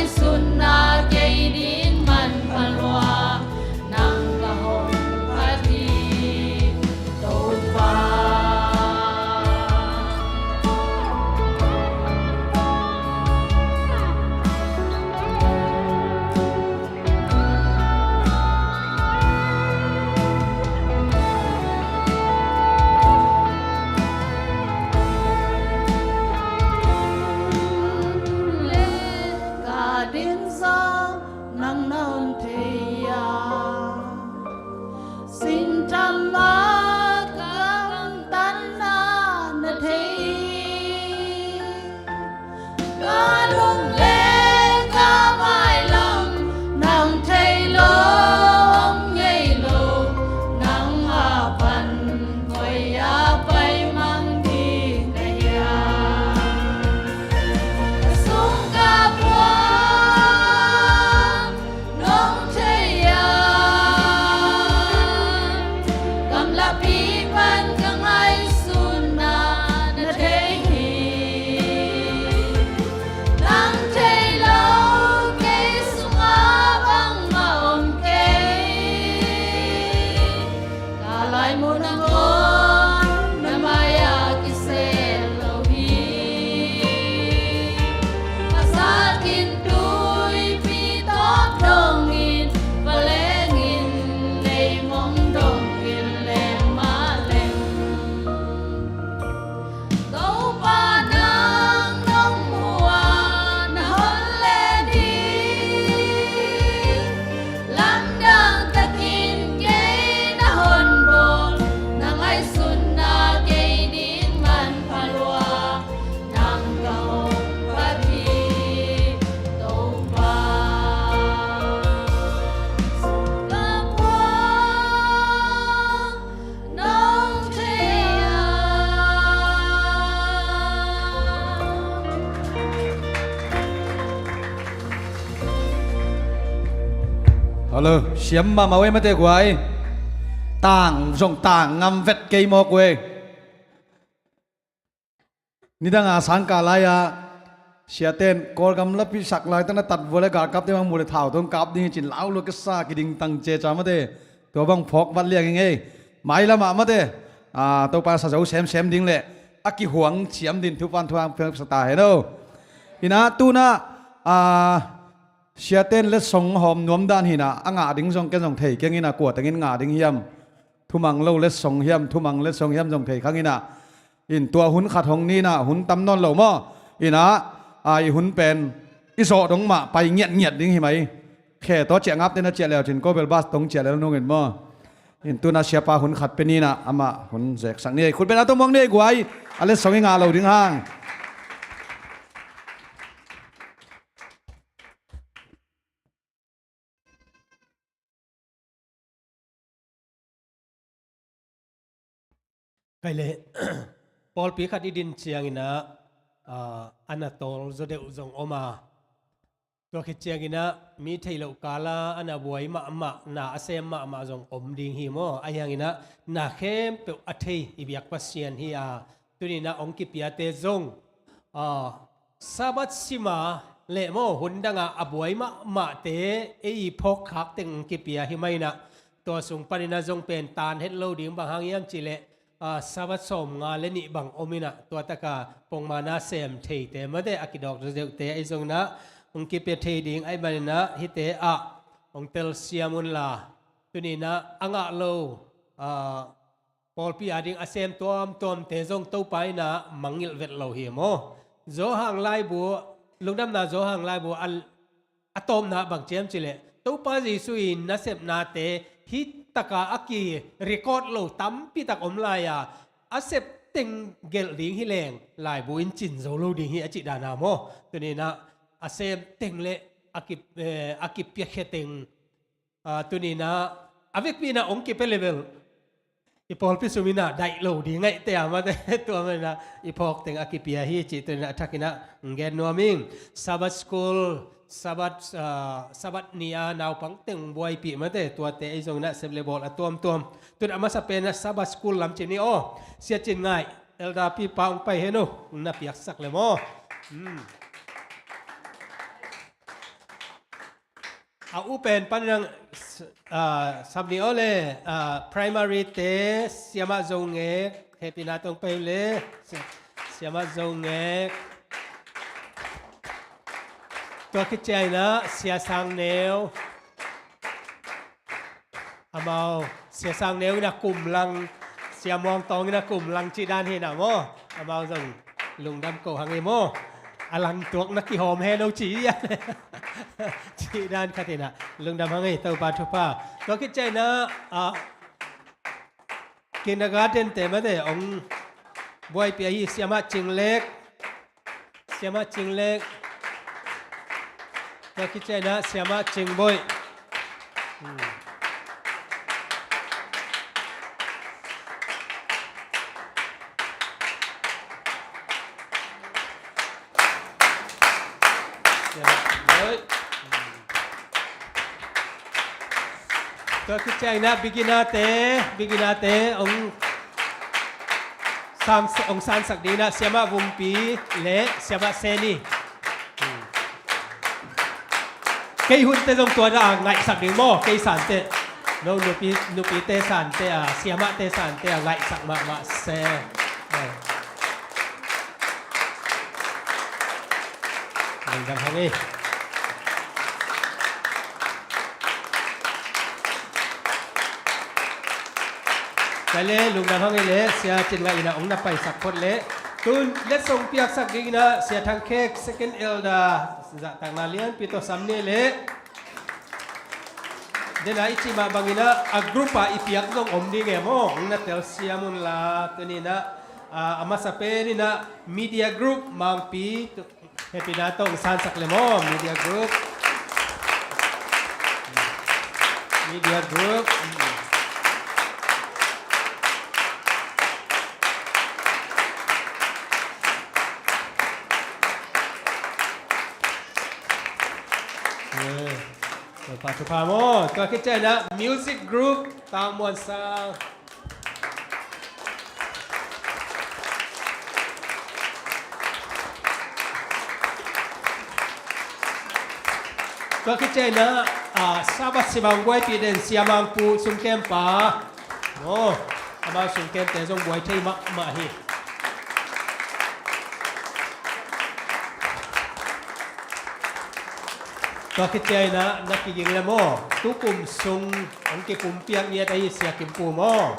Sunna kei ding manpha lua nang ka hong phat hi, Topa. Ka ding zong nang na hon thei a, sintham a ka gamtatna na thei. Ka lung le ka mailam nang thei lo, om ngei lo, nang a pan koi a pai mang ding na hiam? Ka sung ka puan nong thei a, gamlapi pan ka ngaihsutna na thei hi. Nang thei lo kei sungah bangmah om kei. Ka laimun a ngawn na mai-ah kisel lo hi. A zakin tuipi tawp dongin, valengin leimong dongin leng mah leng, Topa nang nong muh a na hon len hi. Lamdang takin kei na hon bawl, na ngaihsutna kei ding manpha lua nang ka hong phat hi, Topa. Ka puak nong thei a. Hello, siam mahmah uh ei mate guai. Tang zong tang ngam vet kei mawk uh ei. Nidanga sangkah lai-ah siaten Kawlgam lapi sak lai tana tatvua le galkapte mang mu le thau tong kap ding hi cin lau lua kesa kiding tang ceca mate. Tua bang phawk vat liang ing ei. Mailamah mate, a, Topa sa zo semsem ding le a kihuang ciam din thupan thuang pek sa ta hen o. Ina tuna, a, siaten letsong hawm nuam dan hina, a ngah ding zong ken zong thei keng ina, kua tengin ngah ding hiam? Thumang lo letsong hiam, thumang letsong hiam zong thei khang ina. In tua hun khat hong nina, hun tam nawn lo maw? Ina, a, i hun pen i zawh dong mah pai ngiatngiat ding hi mai. Khe tawh ciah ngapte na ciah leu cin ko bel bas tong ciah leu nungin maw? In tuna siapa hun khat pe nina, amah hun zeksak ni ei. Khut bena tong muang ni ei guai. A letsong i ngah lo ding hang. Kai le, pawlpi khat i din ciangin ah, a, a na tawl zaw deuh zong om a. Tua khit ciangin ah, mi theih loh kala a na buai mahmah, na a sem mahmah zong om ding hi maw? Ahi hangin ah, na khempeuh a thei i biak Pasian hi a. Tuni-in ah hong kipiate zong, a, Sabbath sima le maw hun danga a buai mahmahte ei i phawkkhak teng hong kipia hi mai-in ah, tua sung panin ah zong pen tan het lo ding bang hang hiam cih leh, a, Sabbath sawmnga le nih bang om in ah, tua taka pongmana sem theite mate a kidawk deuhdeuhte ei zong in ah hong kipia thei ding ahih manin ah hihte ah hong telsiam unla, tuni-in ah a ngah lo, a, pawlpi ading a sem tuamtuamte zong Topa in ah mangngilh vet lo hi maw? Johan laibu, Lungdamna Johan laibu a, a tawpna bang ci hiam cih leh, Topa Jesuh in nasepnate hih taka a ki-record lo tampi tak om lai a, a sep teng gelh ding hi leng laibu in cin zo lo ding hi a cih dan a maw? Tuni-in ah a sem teng le a ki, eh, a kipiakhia teng, a, tuni-in ah a vekpi-in ah hong kipia level i pawlpi sum in ah daih lo ding ngaihte a mate, tua manin ah i phawk teng a kipia hi cih tuni-in ah a thakin ah hong gen nuam ing. Sabbath school, Sabbath, a, Sabbath ni-a naupang teng buaipih mate, tuate ei zong in ah sep le bawl a tuamtuam. Tun a masa pen ah Sabbath school lam ci ni aw. Sia Cin Ngaih, Elder Pipa hong pai hen uh, na piaksak le maw? Hmm. A u pen pan nang, ah, Samni aw le, ah, primary te, Siamah Zo Ngek, hehpihna tawh hong pai uh le, Si-, Siamah Zo Ngek. Tua khit ciangin ah Sia Sang Neu. Amau, Sia Sang Neu in a kum lang, Sia Muang Tawng in a kum lang cih dan hi na maw. Amau zong lungdam ko hang hi maw. A lang tuak na kihawm hen o ci hi a. Cih dan khat hi na. Lungdam hang hi, Topa thupha. Tua khit ciangin ah, ah, kindergarten te mate hong buaipih ahi Siamah Cing Lek. Siamah Cing Lek. Tua khit ciangin ah Siamah Cing Boih. Hmm. Siamah Boih. Hmm. Tua khit ciangin ah beginner te, beginner te hong sang, hong sansak dingin ah Siamah Vumpi le Siamah Seni. Kei hunte zong tua dah a ngaihsak ding maw, kei sante. No, nupi, nupite sante a, Siamahte sante a ngaihsak mahmah se. Lungdam hang hi. Tua le, lungdam hang hi le, Sia Cin Ngaih in ah hong na paisak phot le. Tun letsong piaksak dingin ah Sia Thang Khek, second elder, zahtakna lianpi tawh sam ni le. Dena i cih mah bangin ah, a group a i piak zong om ding e maw. Hong na telsiam un la, tuni in ah, a, a masa pen in ah media group Mangpi, tu, hehpihna tawh hong sansak le maw, media group. Media group. Eh. Topa thupha maw. Tua khit ciangin ah music group Tang Muan Sang. Tua khit ciangin ah, ah, Sabbath simmawh buaipih den Sia Mang Pu sungkempa. Maw, amau sungkemte zong buai thei mahmah hi. Tua khit ciangin ah na kiging le maw, tukum sung hong kipumpiak ngiat ahi Sia Kim Pu maw.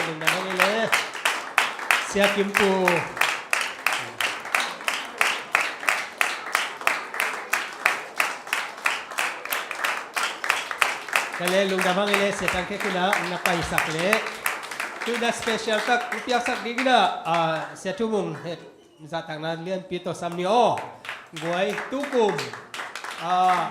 Lungdam hang hi le. Sia Kim Pu. Ka le lungdam hang hi le, Sia Thang Khek in ah na paisak le. Tu in ah special tak hong piaksak dingin ah, ah, Sia Thu Mung, eh, zahtakna lianpi tawh sam ni aw. Guai, tukum, ah,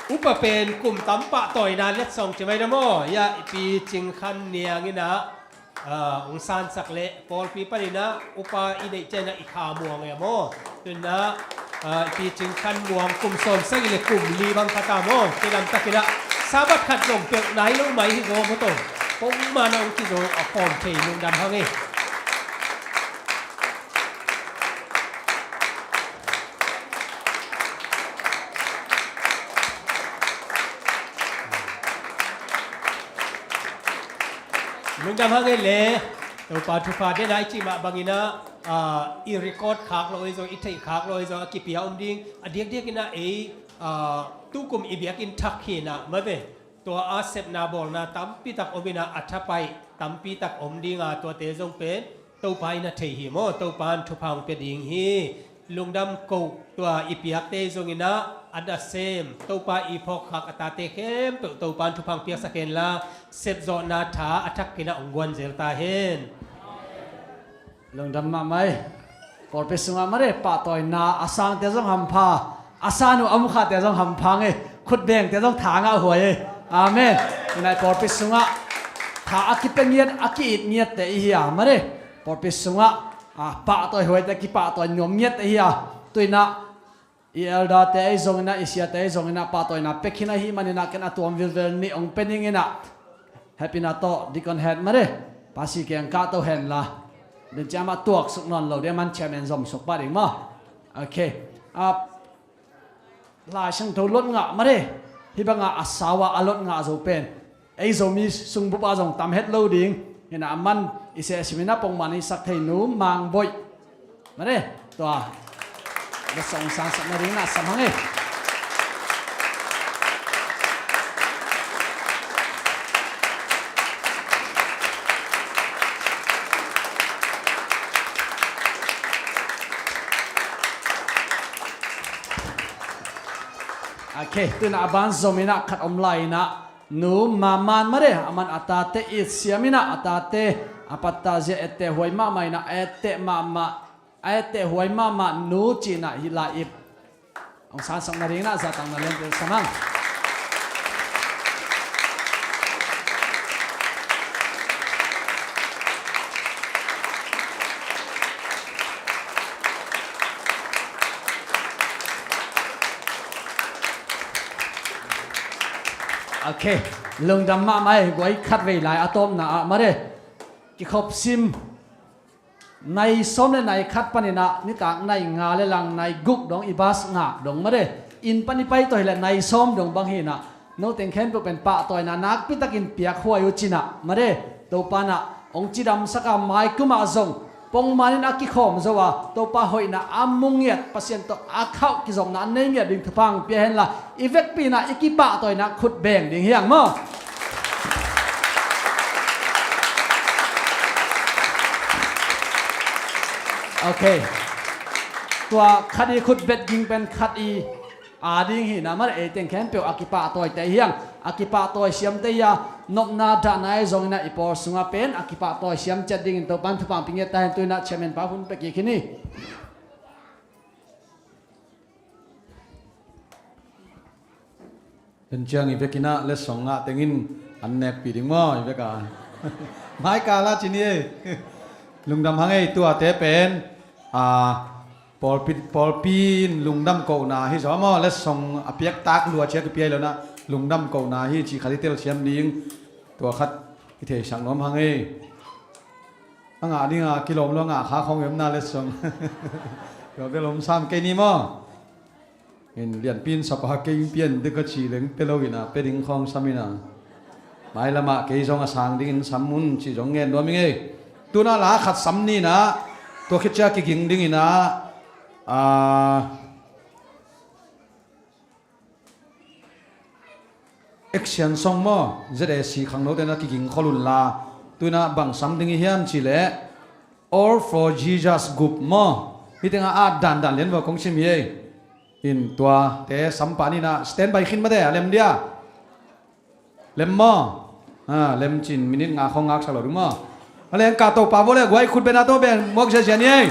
upa pen kum tam pahtawina letsong ci mai na maw. Ya, i Pi Cing Khan Niang in ah, ah, hong sansak le, pawlpi panin ah upa i neih ciangin ah i kha muang e maw. Tu in ah, ah, i Pi Cing Khan Muang kum sawmsagih le kum li bang khat a maw. Cidam takin ah Sabbath khat zong pelh nai lo mai hi zaw maw tawh. Pongman ah hong kizo a pawm thei, lungdam hang hi. Lungdam hang hi le, Topa thupha. Dena i cih mah bangin ah, ah, i record khak lo hi zong, i theih khak lo hi zong, a kipia om ding. A diakdiakin ah ei, ah, tukum i biakinn thak hi in ah, mate. Tua a sepna bawlna tampi tak om in ah, a thapai tampi tak om ding a, tuate zong pen Topa in a thei hi maw, Topa in thupha hong pia ding hi. Lungdam ko, tua i piakte zong in ah, a nasem, Topa i phawkkhak a tate khempeuh Topa in thupha hong piaksak hen la, sepzawhna tha a thak in ah hong guan zel ta hen. Lungdam mahmah hi. Pawlpi sungah mare, pahtawina a sangte zong hampha, a san uh a mukhate zong hampha ngei, khutbengte zong tha ngah huai hi. Amen. Tunai pawlpi sungah tha a kipia ngiat, a ki-it ngiatte i hi a, mare, pawlpi sungah, ah, pahtawi huaite, kipahtawi nuam ngiatte i hi a. Tu in ah i elderte ahi zongin ah, i siate ahi zongin ah, pahtawina pia khin ahih manin ah, ken a tuam vilvel nih hong pia ning in ah, hehpihna tawh Deacon Head mare, Pasi kiang kahto henla, den ciama tuaksuk nawn lo ding, aman chairman zom suk pah ding maw? Ok. Ah, Lai Siangtho lot ngah mare. Hih banga a sau a a lot ngah zo pen ei Zomi sungbup ah zong tam het lo ding. Hina aman i sehsim ina pongman i sak thei Nu Mang Boih. Mare, tua. Letsong sangsak na ding na sam hang e. Ok, tuna a ban zom ina khat om lai ina, Nu Maman mare, aman a tate it siam ina, a tate a patta zia etteh huai mahmah ina, a etteh mahmah, a etteh huai mahmah nu cihna hih lai ip hong sansak na ding ina, zatang na lianpi sam hang. Ok, lungdam mahmah e, guai khat vei lai a tawpna ah mare. Kikhop sim. Nai sawm le nai khat panin ah nitak nai nga le lang nai guk dong i bas ngak dong mare. Inn pan i pai tawh hileh nai sawm dong bang hi ina. Noteng khempeuh pen pahtawina nakpi takin piak huai uh cina mare. Topa na hong cidamsak a mai kum ah zong pongman in a kikhawm zo a, Topa hoihna a mu ngiat, Pasian tawh a khauh kizopna a nei ngiat ding thupha hong pia henla, i vekpi ina i kipahtawina khut beng ding hi hang maw? Ok. Tua khat i khut bet ging pen khat i a ding hi ina, mare, ei teng khempeuh a kipahtawi te hi hang, a kipahtawi siam te hi a, nopna dahna i zong ina i pawl sungah pen a kipahtawi siam ciat dingin Topan thupha hong pia ngiat ta hen. Tu ina chairman pa hun pia kik hi ni. Den ciang i vek ina letsong ngah tengin an nekpih ding maw i vek a? Mai kal a ci ni ei. Lungdam hang ei, tuate pen, a, pawlpi, pawlpi in lungdam kohna hi zaw maw, letsong a piaktak lua ciak i piai lo ina lungdam kohna hi cih khat i telsiam ding. Tua khat i theisak nuam hang ei. A ngah dinga kilawm lo a ngah kha khawng i om ina letsong. Tua bel om sam kei ni maw? In lianpi in sapa kei pian dek a ci leng pia lo ina, pia ding khawng sam ina. Mailamah kei zong a sang dingin sam un cih zong ngen nuam ing ei. Tuna la khat sam ni ina, tua khit ciang kiging ding ina, a, Action song maw, Z A C khangnote na kiging khol un la. Tu ina bang sam ding i hiam cih leh All for Jesus group maw. Hih tengah at dandan lian vua kong sim hi ei. In tuate sam pah ni ina, standby khin mate, a lem dia. Lem maw. A, lem cin minute nga khawng ngaksak lo ding maw. A leng ka Topa vua le guai khut bena to beng muak ziazia ni ei.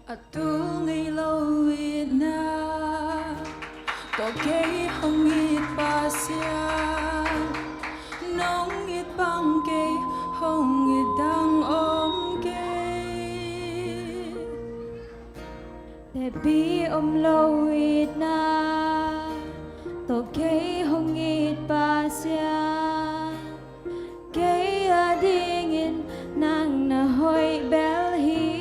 A tul ngei lo itna tawh kei hong it Pasian, nong it bang kei hong it dang om kei. Tepi om lo itna tawh kei hong it Pasian, kei a dingin nang na hoih bel hi.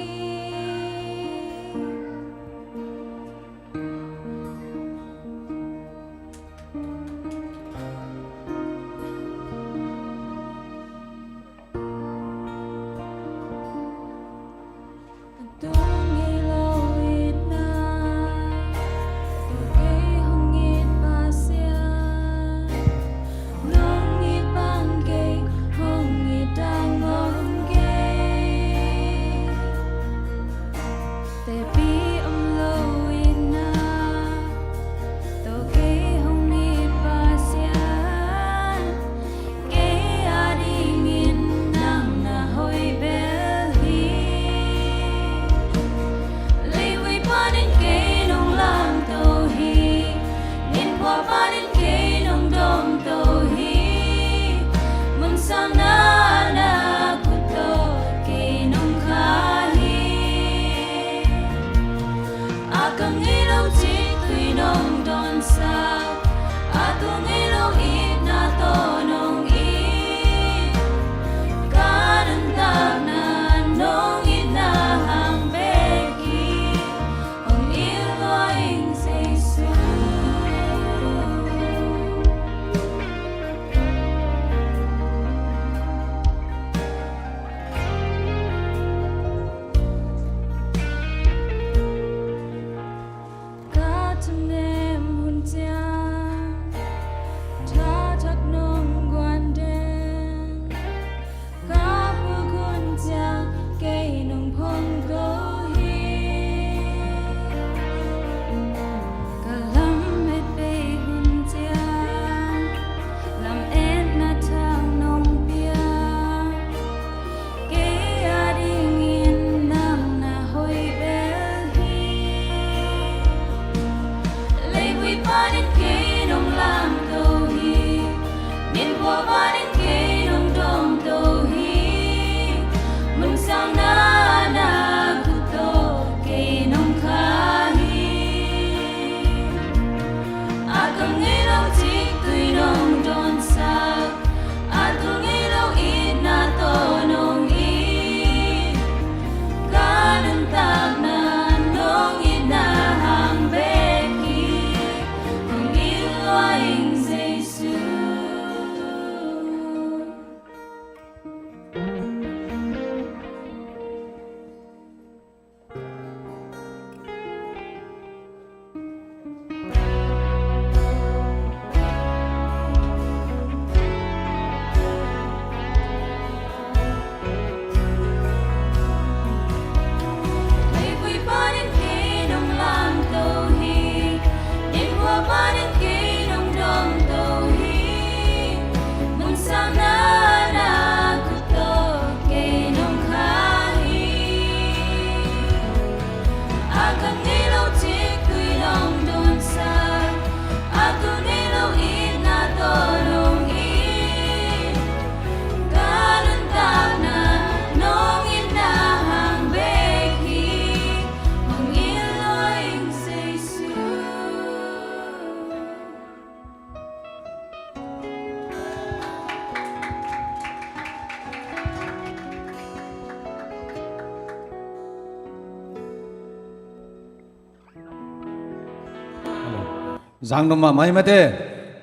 Zang nuam mahmah hi mate.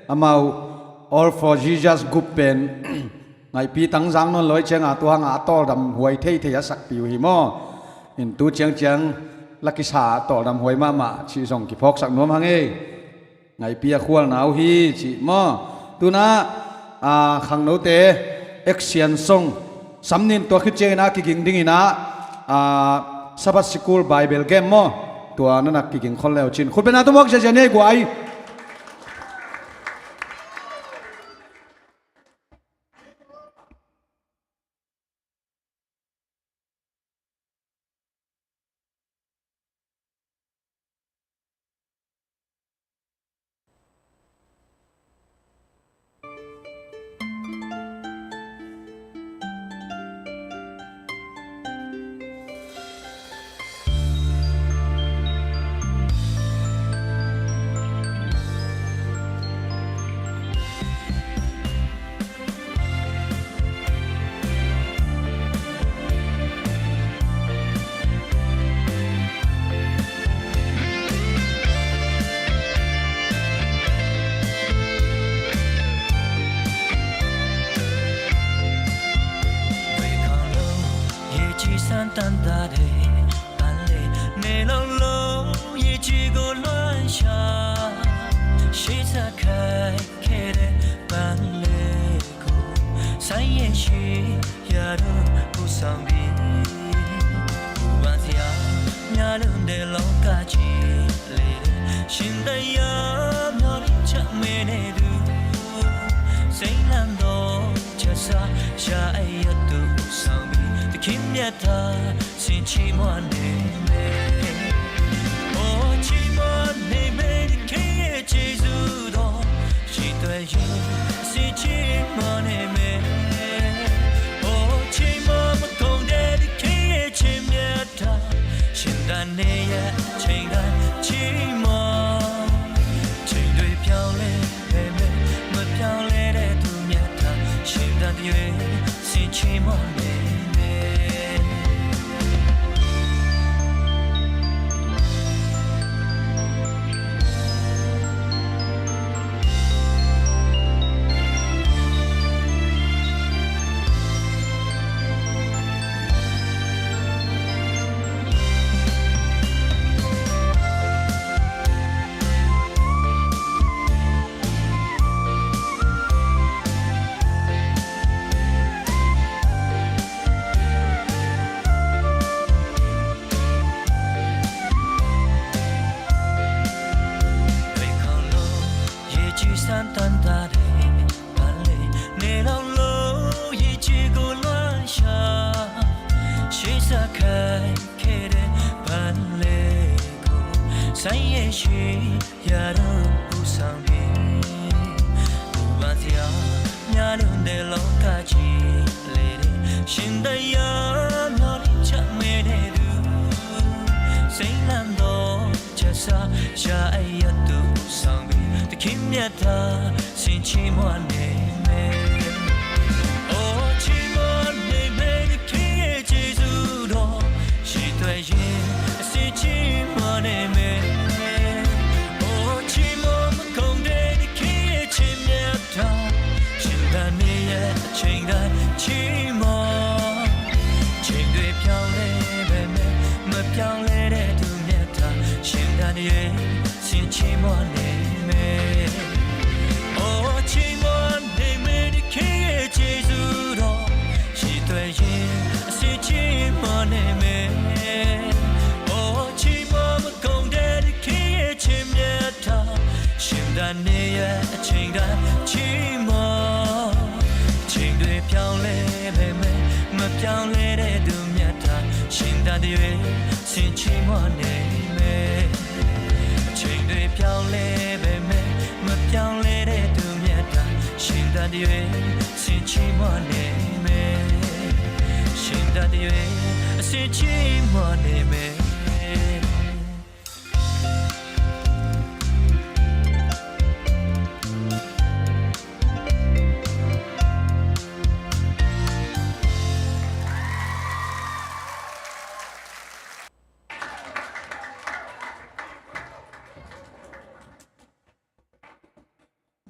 Amau All for Jesus group pen ngaihpi tang zang nawn lo hi cianga tua hanga a tawldam huai theithei a sakpi uh hi maw? In tu ciangciang la kisa a tawldam huai mahmah cih zong kiphawksak nuam hang ei. Ngaihpi a khualna uh hi cih maw? Tuna, a, khangnote action song samnin tua khit ciangin a kiging dingin a, a, Sabbath School Bible game maw? Tua nana kiging khol leu cin khutbetna tumawk ziazia ni ei guai.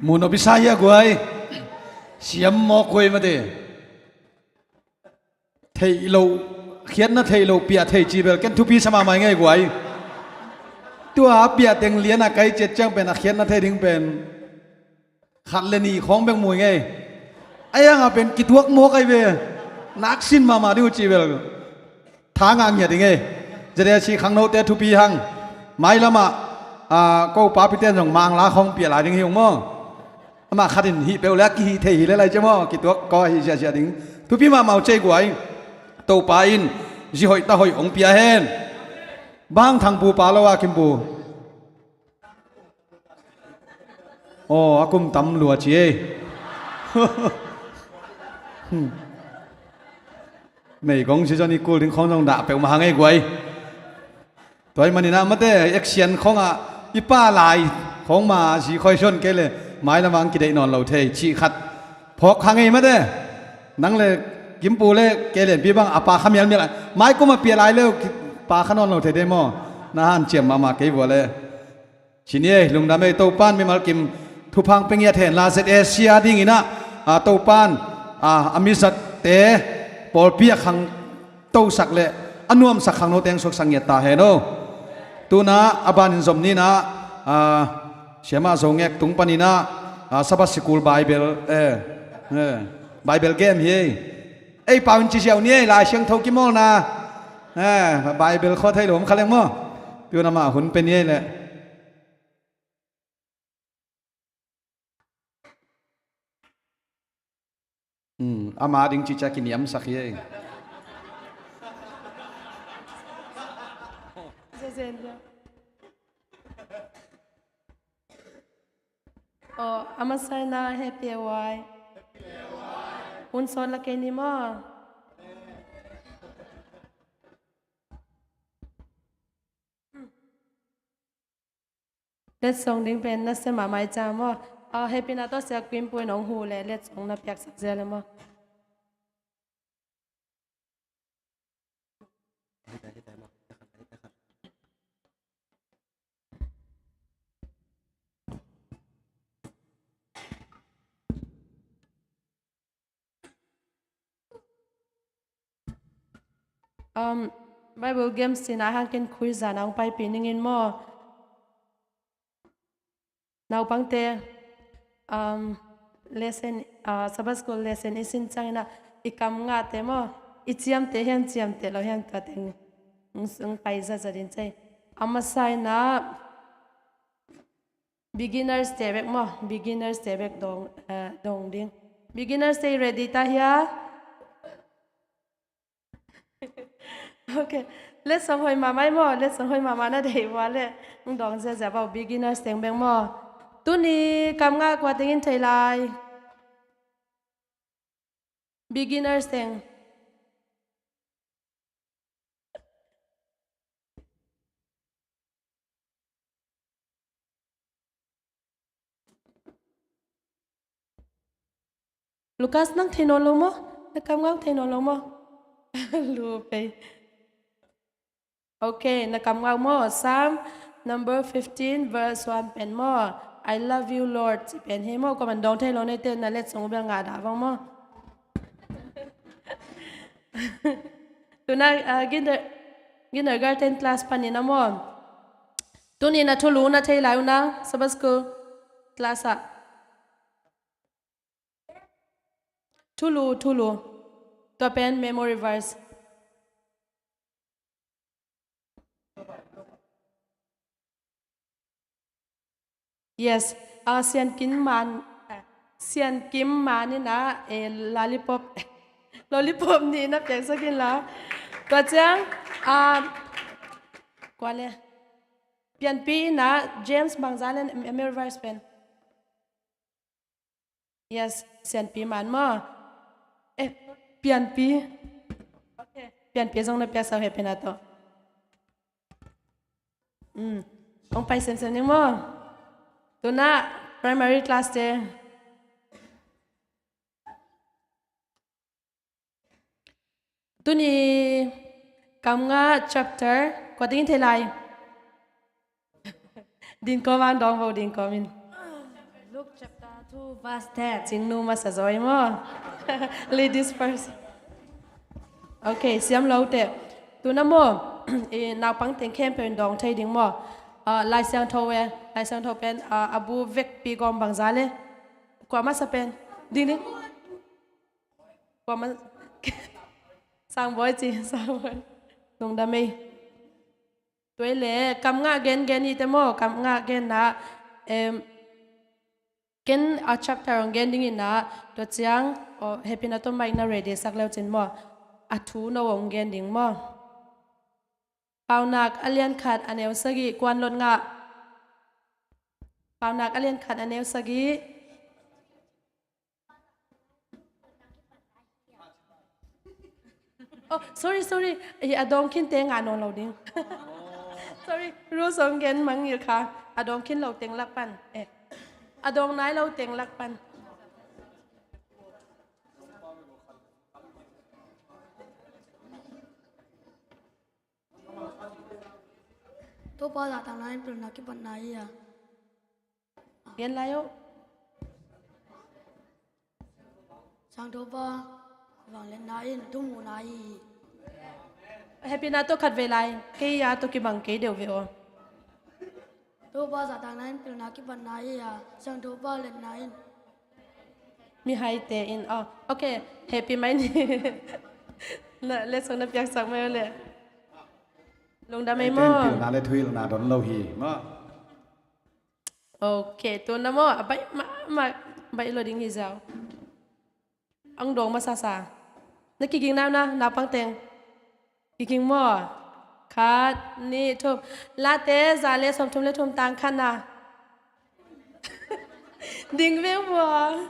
Mu nop i sa hi a guai. Siam mawk huai mate. Theih loh, khiatna theih loh piah thei ci bel ken thupi sa mahmah i ngei guai. Tua a piah teng lian a kai ciat ciang pen a khiatna thei ding pen khat le nih khawng bek mu i ngei. A iang a pen kituak mawk ai ve. Naksin mahmah ding uh ci bel tha ngah ngiat i ngei. Zia dei a si khangnote thupi hang. Mailamah ko pa piten zong mangla khawng piah lai ding hi ung maw? Amah khat in hih peuh le a kihih thei hi le lai cia maw? Kituak kawk a hih ziahziah ding. Thupi mahmah uh cei guai. Topa in zi hoih ta hoih hong pia hen. Bang Thangpu pa lo a Kimpu. Aw, a kum tam lua ci ei. Meigong si zon i kul ding khawng zong dah peuh mah hang ei guai. Tua ahih maninah mate action khawngah i pa lai khawng ma zi khoi suan kei le mailamah ang kideih nawn lo thei cih khat phawk hang ei mate. Nang le Kimpu le kei lianpi bang a pa kha mialmial a mai kum a pia lai le pa kha nawn lo thei de maw? Na hanciam mahmah kei vua le. Ci ni ei, lungdam ei, Topan mimal kim thupha pia ngiat hen la, Z A C a dinginah Topan a mizatte pawlpi a khangtosak le a nuamsak khangnote ang suaksak ngiat ta hen aw. Tuna a banin zom ninah Siamah Zongek tung paninah Sabbath Sikul Bible, eh, eh, Bible game hi ei. Ei pau in ci ziau ni ei, Lai Siangtho kimawlna, eh, Bible khawh thei lo om kha leng maw? Tuna mah hun pe ni ei leh. Ama ding cicia kiniamsak hi ei. Aw, a masa inah happy a wai. Hun sawt la kei ni maw? Letsong ding pen na sem a mai ca maw? Aw, happy na tawh siak Kimpu in hong hu le letsong na piaksak zia le maw? Um, Bible game sinah hangkin khui zana hong paipih ningin maw? Naupangte, um, lesson, uh, Sabbath School lesson i sin cianginah i kam ngahte maw, i ciamte hiam ciamte lo hiam tua teng hong pai zazatin cei. A masa inah beginners te bek maw, beginners te bek dong, uh, dong ding. Beginners te ready ta hia? Ok. Letsong hoi mahmah i maw? Letsong hoi mahmah na deih vua le. Ng dawng ziazia bau beginners teng beng maw? Tuni kam ngah kua tengin thei lai? Beginners teng. Lukas, nang thei nawn lo maw? Na kam ngau thei nawn lo maw? Lu pei. Ok, na kam ngau maw? Psalm number fifteen, verse one pen maw? "I love you, Lord," ci pen hi maw? Kua man dawng thei lo neite na letsong uh bel ngah dah vang maw? Tuna, ah, kinder-, kindergarten class panin a maw? Tuni na thulu na thei lai uh na, Sabbath school class ah. Thulu, thulu. Tua pen memory verse. Yes. Ah, Sian Kim Man, eh, Sian Kim Man in ah, eh, lollipop, lollipop nih na piaksak in la. Tua ciang, ah, kua le? Pianpi in ah, James bangza le memory verse pen. Yes, Sianpi Man maw? Eh, Pianpi. Ok. Pianpi zong na piaksak hehpihna tawh. Mm. Hong pai semsem ning maw? Tuna primary class te. Tuni kam nga chapter kua tengin thei lai? Din kawm ang dawng vo, din kawm in. Luke chapter Two verse ten. Cingnu masa zaw maw? Ladies first. Ok, siam lo teh. Tu na maw, i naupang teng khempeuh in dawng thei ding maw? Ah, Lai Siangtho e, Lai Siangtho pen, ah, a bu vekpi gawm bangza le. Kua masa pen? Ding ding. Kua ma-, Sangbawi ci, Sangbawi. Lungdam ei. Tua le, kam ngah gen gen i te maw, kam ngah gen na, em, ken a chapter hong gen ding in na, tua ciang, aw, Happy na tua mic na ready sak leu cin maw, a thu no hong gen ding maw. Paunak a lian khat a neu sagih, kuan lot ngah. Paunak a lian khat a neu sagih. Oh, sorry, sorry. Eh, a dawng khin te ngah nawn lo ding. Sorry, rules hong gen mangngilh kha. A dawng khin lo teng lak pan. Eh, a dawng nai lo teng lak pan. Topa zahtakna in pilna kipatna hi a. Gen lai uh. Siangthopa vangliatna in thumuhna hi. Happy na tawh khat vei lai. Kei a tawh kibang kei deuh ve aw. Topa zahtakna in pilna kipatna hi a. Siangthopa liatna in. Mihaite in, oh, ok, Happy mai ni. Na, lesson na piaksak mai uh le. Lungdam ei maw. Pilna le thuhilhna don lo hi maw. Ok, tu na maw, a baih mahmah, baih lo ding hi ziau. Ang dawng masasa. Na kiging nau na, naupang teng. Kiging maw. Khat, nih, thum. Late, za le sawmthum le thum tang khat na. Ding veu maw.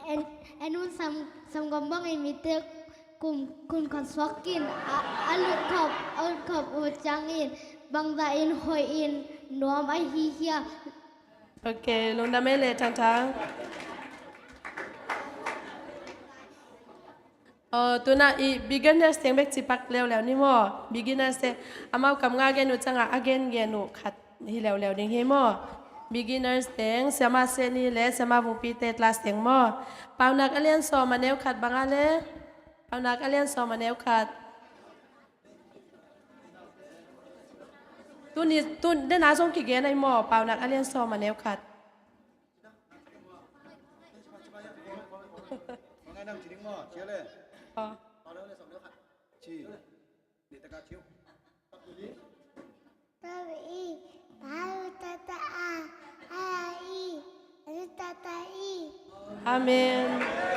En, en un sam, sam gom bang i mite kum, kun khat suak kin, a, a lut khop, a lut khop uh ciangin, bangzah in hoih in, nuam ahi hiam. Ok, lungdam ei le Thangthang. Aw, tu na i beginners teng bek cipak leuleu ni maw. Beginners teng, amau kam ngah gen uh ciangah, a gen gen uh khat hi leuleu ding hi maw. Beginners teng, Siama Seni le Siama Vungpite class teng maw. Paunak a lian sawm a neu khat bang a le. Paunak a lian sawm a neu khat. Tuni, tu, den a zong kigen ahi maw, Paunak a lian sawm a neu khat. Aw. Amen.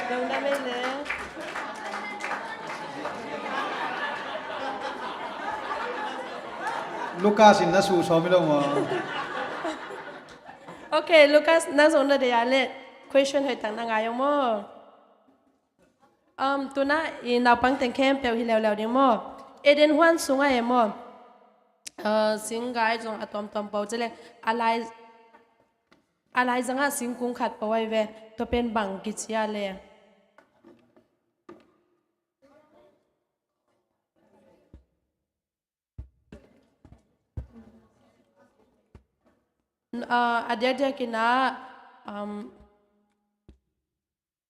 Lungdam ei le. Lukas in na suh sawm hi lo maw? Ok, Lukas, na zong na deih a le question hoih tak na ngai ong maw? Um, tu na i naupang teng khempeuh hi leuleu ding maw? Eden huan sungah e maw? Uh, singgai zong a tuamtuam po ci leng a lai, a lai zangah singkung khat po ahi ve. Tua pen bang kici a le. Uh, a diakdiak in ah, um,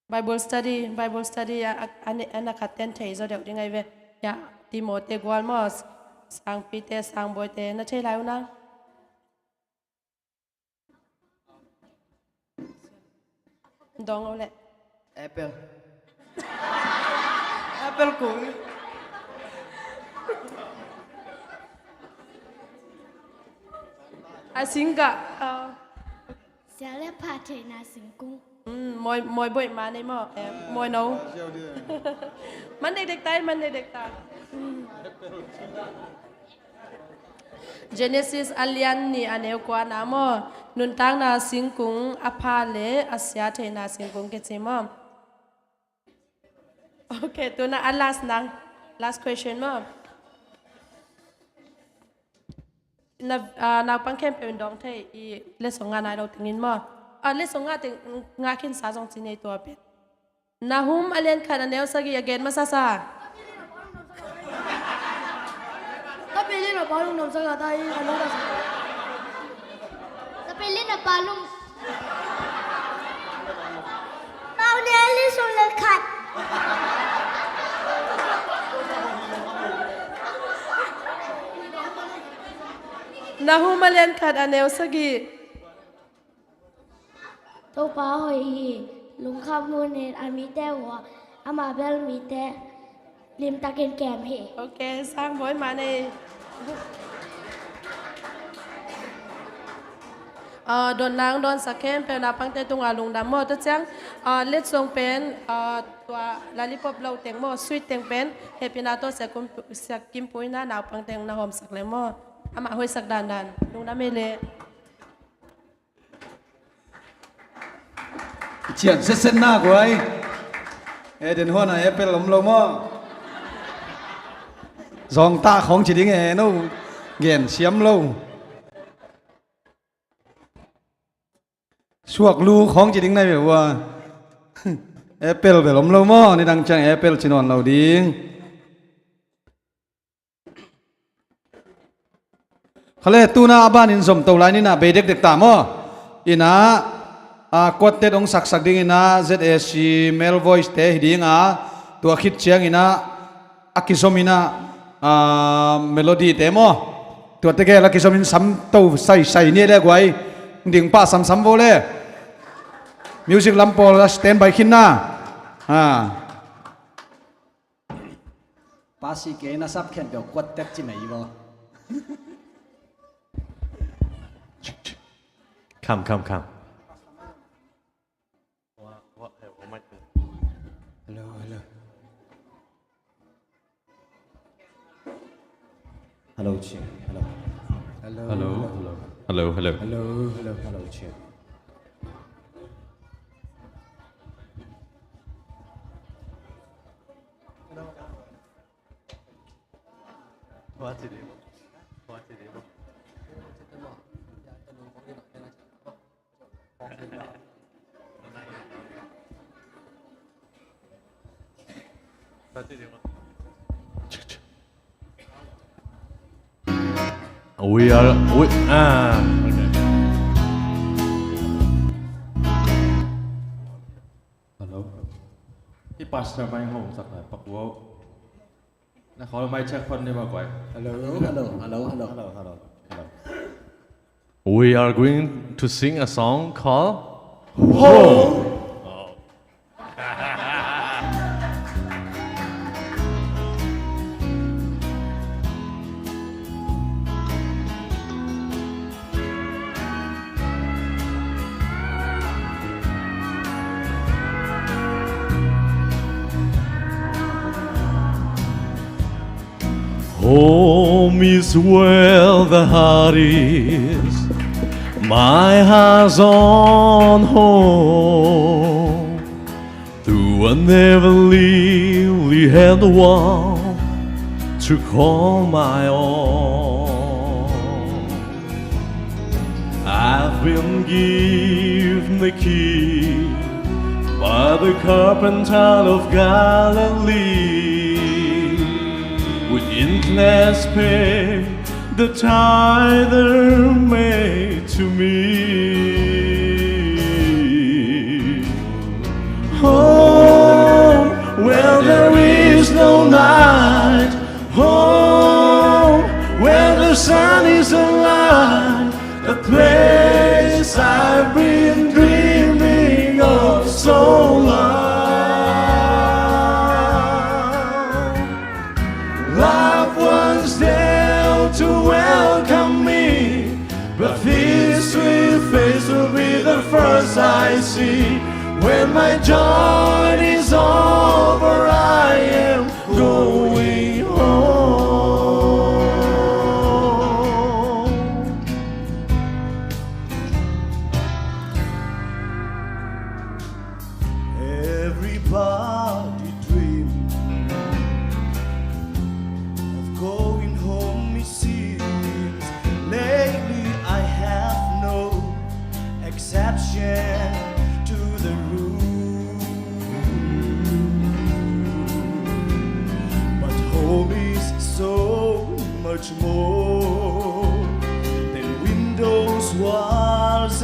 Bible study, Bible study a, a, a, a na khat ten thei zaw deuh ding ahi ve. Ya, Timote gual maw, sangpite, sangbawite, na thei lai uh na. Dawng o leh. Apple. Apple kung. A singkah, ah. Sia le pha theihna singkung. Mm, mawi, mawi boih ma nei maw? Eh, mawi no. Man dekdek ta, man dekdek ta. Genesis a lian nih a neu kua na maw? Nuntakna singkung a pha le a sia theihna singkung kici maw? Ok, tu na a last nang. Last question maw? Na, ah, naupang khempeuh in dawng thei i lesson nga nai lo tengin maw? Ah, lesson nga teng, nga khinsa zong ci nei tua pen. Nahum a lian khat a neu sagih a gen masasa. Ka pilin a pa lungdam sa ka ta i a lungdam sa. Pelin a palung. Pau nih a li sung le khat. Nahum a lian khat a neu sagih. Topa hoih hi, lungkham hun in a mite uh a, amah bel mite limtakin kem hi. Ok, sang bawi mah nei. Ah, don nang don sak khempeuh naupangte tungah lungdam maw. Tua ciang, ah, letsong pen, ah, tua lollipop lo teng maw, sweet teng pen hehpihna tawh Sia Kim, Sia Kim Pu in a naupangte na hawmsak le maw. Amah hoihsak dandan. Lungdam ei le. Cian setset na guai. E, den huan a apple om lo maw. Zong ta khong ci ding e no. Gen siam lo. Suak lu khong ci ding nai ve ua. Apple bel om lo maw. Nidang ciang apple ci nawn lo ding. Khale tuna a banin zom to lai nina bei dekdek ta maw. Ina, a, quartet hong saksak ding ina Z A C male voice te hi dinga, tua khit ciang ina a kizom ina, a, melody te maw. Tua tegel a kizom in sam to saisai ni le guai. Ding pa samsam vo le. Music lam pawl a standby khin na. Ha. Pasi kei na sap khen deuh kuat tek ci mei bo. Come, come, come. Hello, hello. Hello, check. Hello. Hello, hello. Hello, hello. Hello, hello, hello, check. We are, we, ah, okay. Hello. Hi Pastor mai hong sak lai pak wow. Na khol mai check phone ni ma guai. Hello, hello, hello, hello, hello, hello, hello. We are going to sing a song called Home. Home is where the heart is. My heart's on home. Though I never really had one to call my own, I've been given the key by the carpenter of Galilee. With endless pain, the tither made to me. Home where there is no night, home where the sun is alive, the place I've been dreaming of so long. Loved ones there to welcome me, but this sweet face will be the first I see. When my journey's over, I am going home. Everybody dreams of going home, it seems. Lately, I have no exception to the rule. But home is so much more than windows, walls,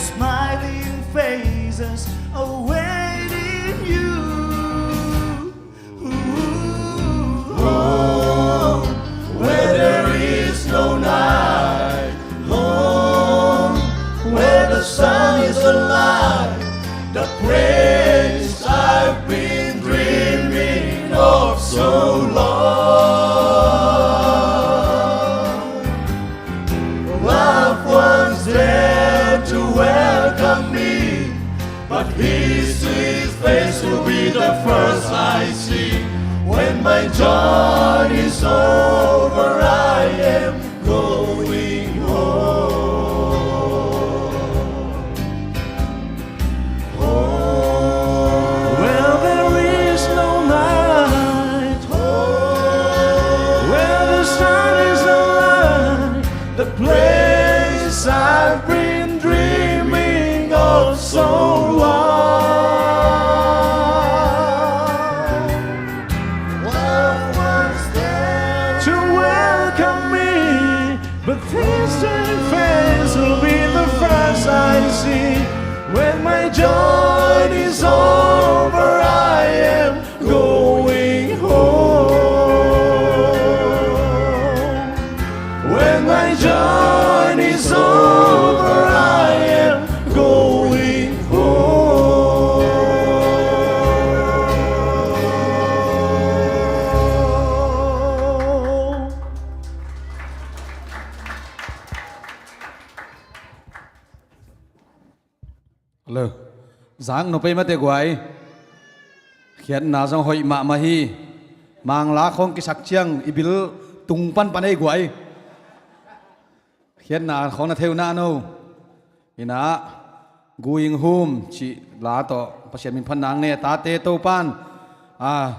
Smiling faces awaiting you. Ooh, home where there is no night, home where the sun is alive, the place I've been dreaming of so long. Love was there to welcome me, but his sweet face will be the first I see. When my journey's over, I am going home. Where there is no night, where the sun is alive, the place I've been dreaming of so long. Love was there to welcome me, but this sweet face will be the first I see. When my journey's over, I am going home. When my journey's over, I am going home. Hello. Zang no pei mate guai. Khiatna zong hoih mahmah hi. Mangla khawng kisak ciang i bil tung panpan ei guai. Khiatna khawng na thei uh na no. Inah, Going Home cih la tawh Pasian min phat nang ne, tate Topan. Ah,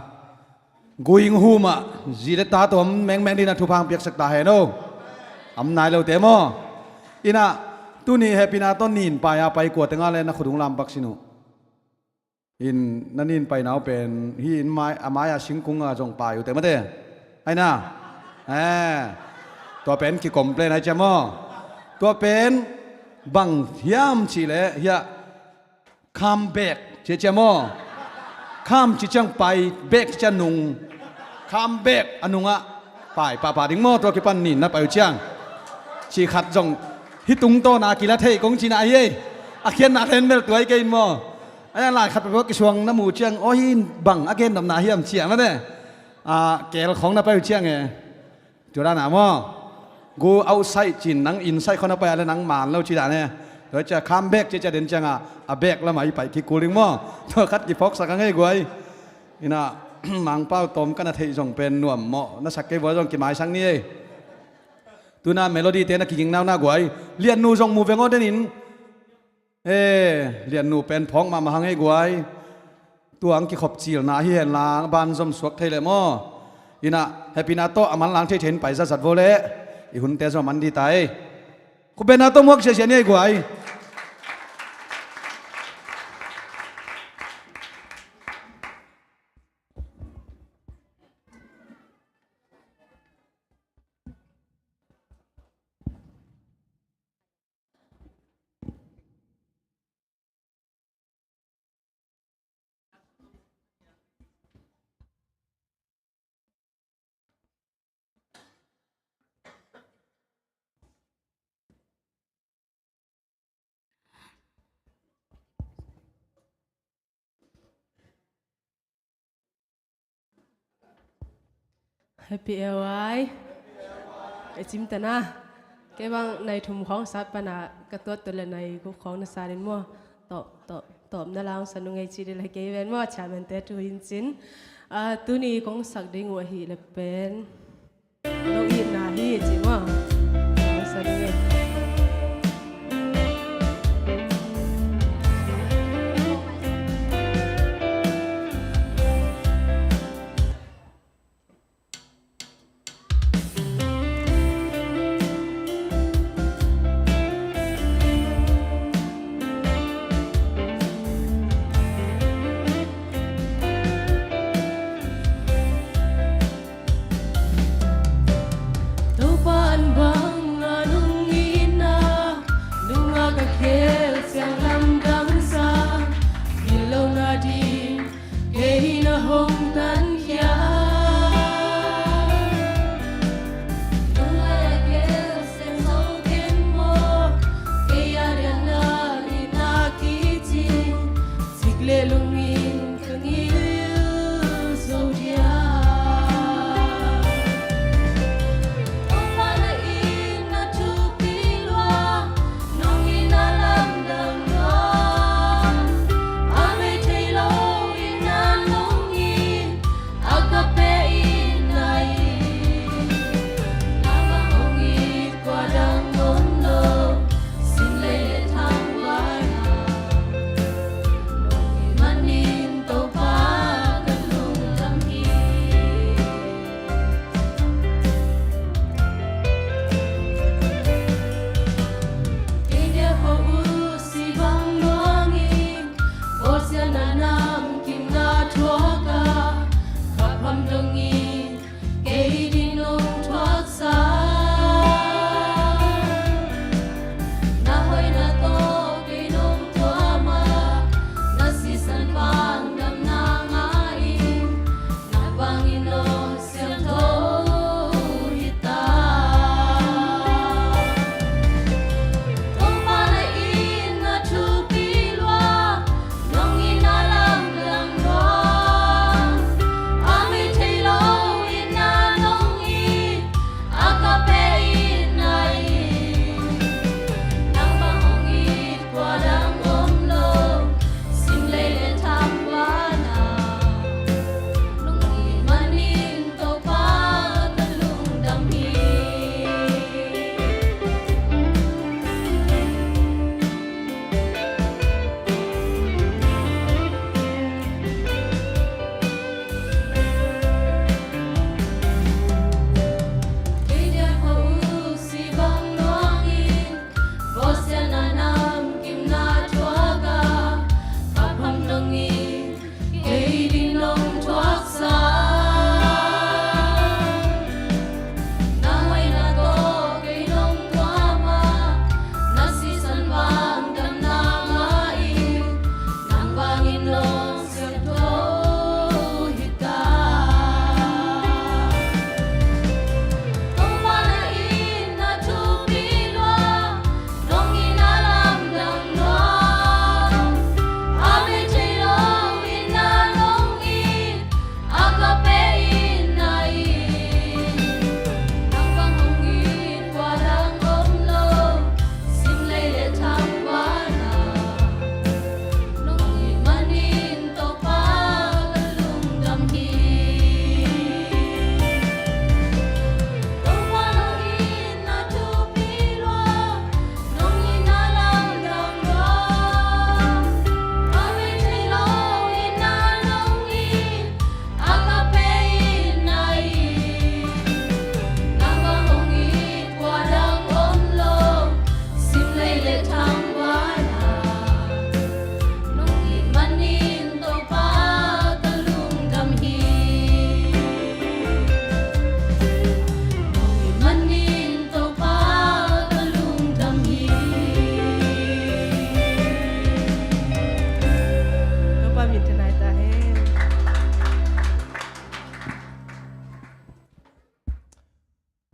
Going Home ah zi le ta tawh om mengmeng dingin a thupha hong piaksak ta hen o. Om nai lote maw. Inah, tuni hehpihna tawh nin pai a pai kua teng ah le na khut hong lam pak sin uh. In na nin paina uh pen hih inn mai, a mai-a singkung ah zong pai uh te mate. Ai na. Eh. Tua pen ki-complain ai ciam aw. Tua pen bang hiam cih leh hiah, come back ci ciam aw. Come ci ciang pai, back ci ciang nung. Come back, a nungah pai pahpah ding maw, tua kipan nin na pai uh ciang. Cih khat zong hih tungtawna kila thei kong cihna hi ei. A khiatna henbel tuai kei in maw. A lai khat peuh kisuang na muh ciang, aw hih bang a gennopna hiam ciang na de. A, kel khawng na pai uh ciang e. Tua dan a maw. Go outside cin nang inside khawng na pai a le nang man lo ci dan e. Tua ciang come back ci ciang den ciang a, a back lamah i pai kikul ding maw. Tua khat kiphawksak a ngei guai. Inah, Mangpau tawm ka na theih zong pen nuam mawh na sak kei vua zong kimaisak ni ei. Tuna melody te na kiging nau na guai. Liannu zong mu veng aw den in. Eh, Liannu pen phawk mahmah hang ei guai. Tuang kikhop cilna hi henla, ban zom suak thei leh maw. Inah, hehpihna tawh a manlang thei thei in pai zatzat vo leh. I hunte zom a man di ta ei. Khupbetna tawh muak siasia ni ei guai. Happy L Y. E cimtana. Kei bang nai thum khawng sat pana ka tuat tu le nai guk khawng na sat in maw. Tawp, tawp, tawp na lang sa nung ei ci di le kei ven maw, chairman te tu hin cin. Ah, tuni kong sak ding uh ahi le pen. Lo itna hi ci maw. Kong sak ding e. Topa an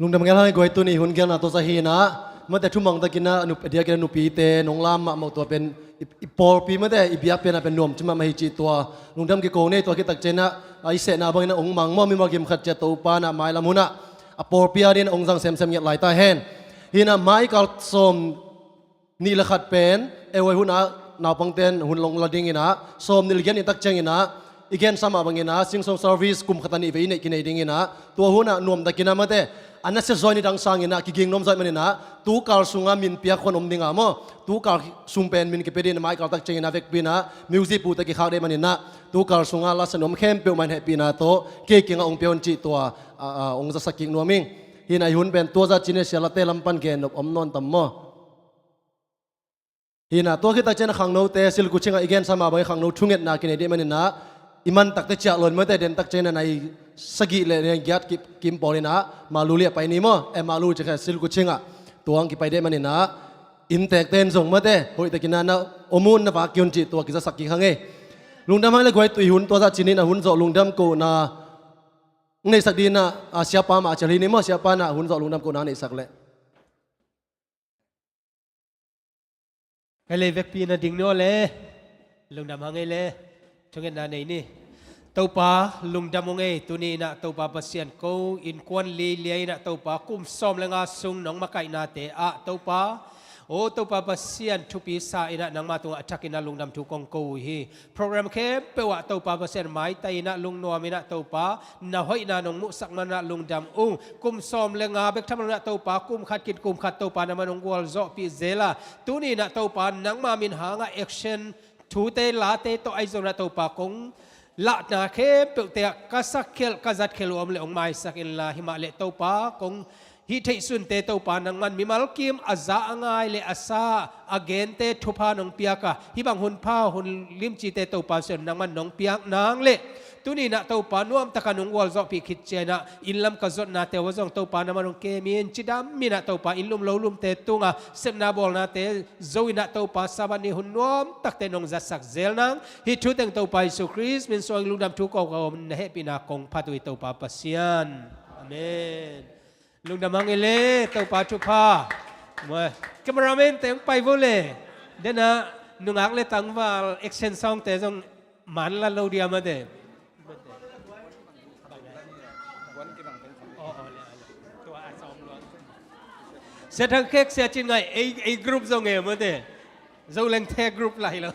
Lungdam ngel hang ei guai, tuni hun gelna tawh zah hi-in ah, mate, thumang takin ah, a diakin ah nupite nong lam mahmah uh, tua pen i, i pawlpi, mate, i biakpiakna pen nuam ci mahmah hi cih tua lungdam kiko ing ei. Tua khit takciang ah, a, i sehna bangin ah hong mang maw, mimal kim khat ciat Topa in ah mailam hun ah a pawlpi adingin ah hong zang semsem ngiat lai ta hen. Hi-in ah mai kal sawm nih le khat pen, ei, huai hun ah naupangte'n hun long la dingin ah, sawm nih le giat nih takciangin ah, i gensa mah bangin ah, Sing Song service kum khat a nih vei i neih kinei dingin ah, tua hun ah nuam takin ah, mate, a nasia zaw nidang sangin ah kiging nuam zaw ahih manin ah, tu kal sungah min piak khuan om ding a maw, tu kal sung pen min kipia dingin ah, mai kal takciangin ah vekpi-in ah music pute kikhak ding ahih manin ah, tu kal sungah la sia nuam khempeuh mah in hehpihna tawh kei kiangah hong pia un cih tua, a, a, hong zasak kik nuam ing. Hi-in ah ei hun pen tua zah ci-in ah sia late lam pan gen nop om nawn tam maw? Hi-in ah tua khit takciang ah khangnote, Silkuching ah i gensa mah bangin khangno thungetna kinei ding ahih manin ah, i man takte ciah lo-in, mate, den takciangin ah nai sagih le nai giat ki, kim pawlin ah Malu liah pai ni maw, eh, Malu ci kha, Silkuching ah tua hong kipai ding ahih manin ah, innteekte'n zong, mate, hoihtakin ah na om un, na vak kik un cih tua kizasak kik hang ei. Lungdam hang ei le guai, tuni hun tua zah ci-in ah hun zawh lungdam kohna neihsak dingin ah, a, siapa mah cial hi ni maw, siapa in ah hun zawh lungdam kohna neihsak leh. Ei le, vekpi-in ah ding ni aw le. Lungdam hang ei le. Thungetna nei ni. Topa, lungdam ung ei, tuni-in ah Topa Pasian, ko innkuan liailiai-in ah Topa, kum sawm le nga sung nong makaihnate ah Topa, aw Topa Pasian, thupi sa-in ah nangma tungah a thakin ah lungdam thu kong ko uh hi. Program khempeuh ah Topa Pasian, maitai-in ah, lungnuam-in ah Topa, na hoihna nong muhsak man ah lungdam ung. Kum sawm le nga bek tham lo-in ah Topa, kum khat khit kum khat Topa, nangman hong gualzawhpih zel a, tuni-in ah Topa, nangma min hangah action thute, late tawh ahi zongin ah Topa, kong lahna khempeuhte ah ka sakkhialh, ka zatkhialh uh om leh hong maisak inla, himahleh Topa, kong hih theihsunte Topa, nangman mimal kim a za, a ngai le a sa, a gente thupha nong piak a, hih bang hun pha, hun limcite Topa Pasian, nangman nong piak nang leh, tuni-in ah Topa, nuamtak a nong gualzawhpih khit ciangin ah, inn lam ka zotnate uh ah zong Topa, nangman hong kem in, cidam-in ah Topa, inn lum lo lumte tungah sepna bawlnate zo-in ah Topa, Sabbath ni hun nuamtakte nong zatsak zel nang, hih thu teng Topa Jesu Khrist min suangin lungdam thu ko ka om, na hehpihna kong phat uh hi Topa Pasian. Amen. Lungdam hang ei le, Topa thupha. Cameraman te hong pai vo le. Den ah nungak le tangval action song te zong man la lo dia, mate. Sia Thang Khek, Sia Cin Ngai, ei, ei group zong e, mate. Zolengte group lai lo.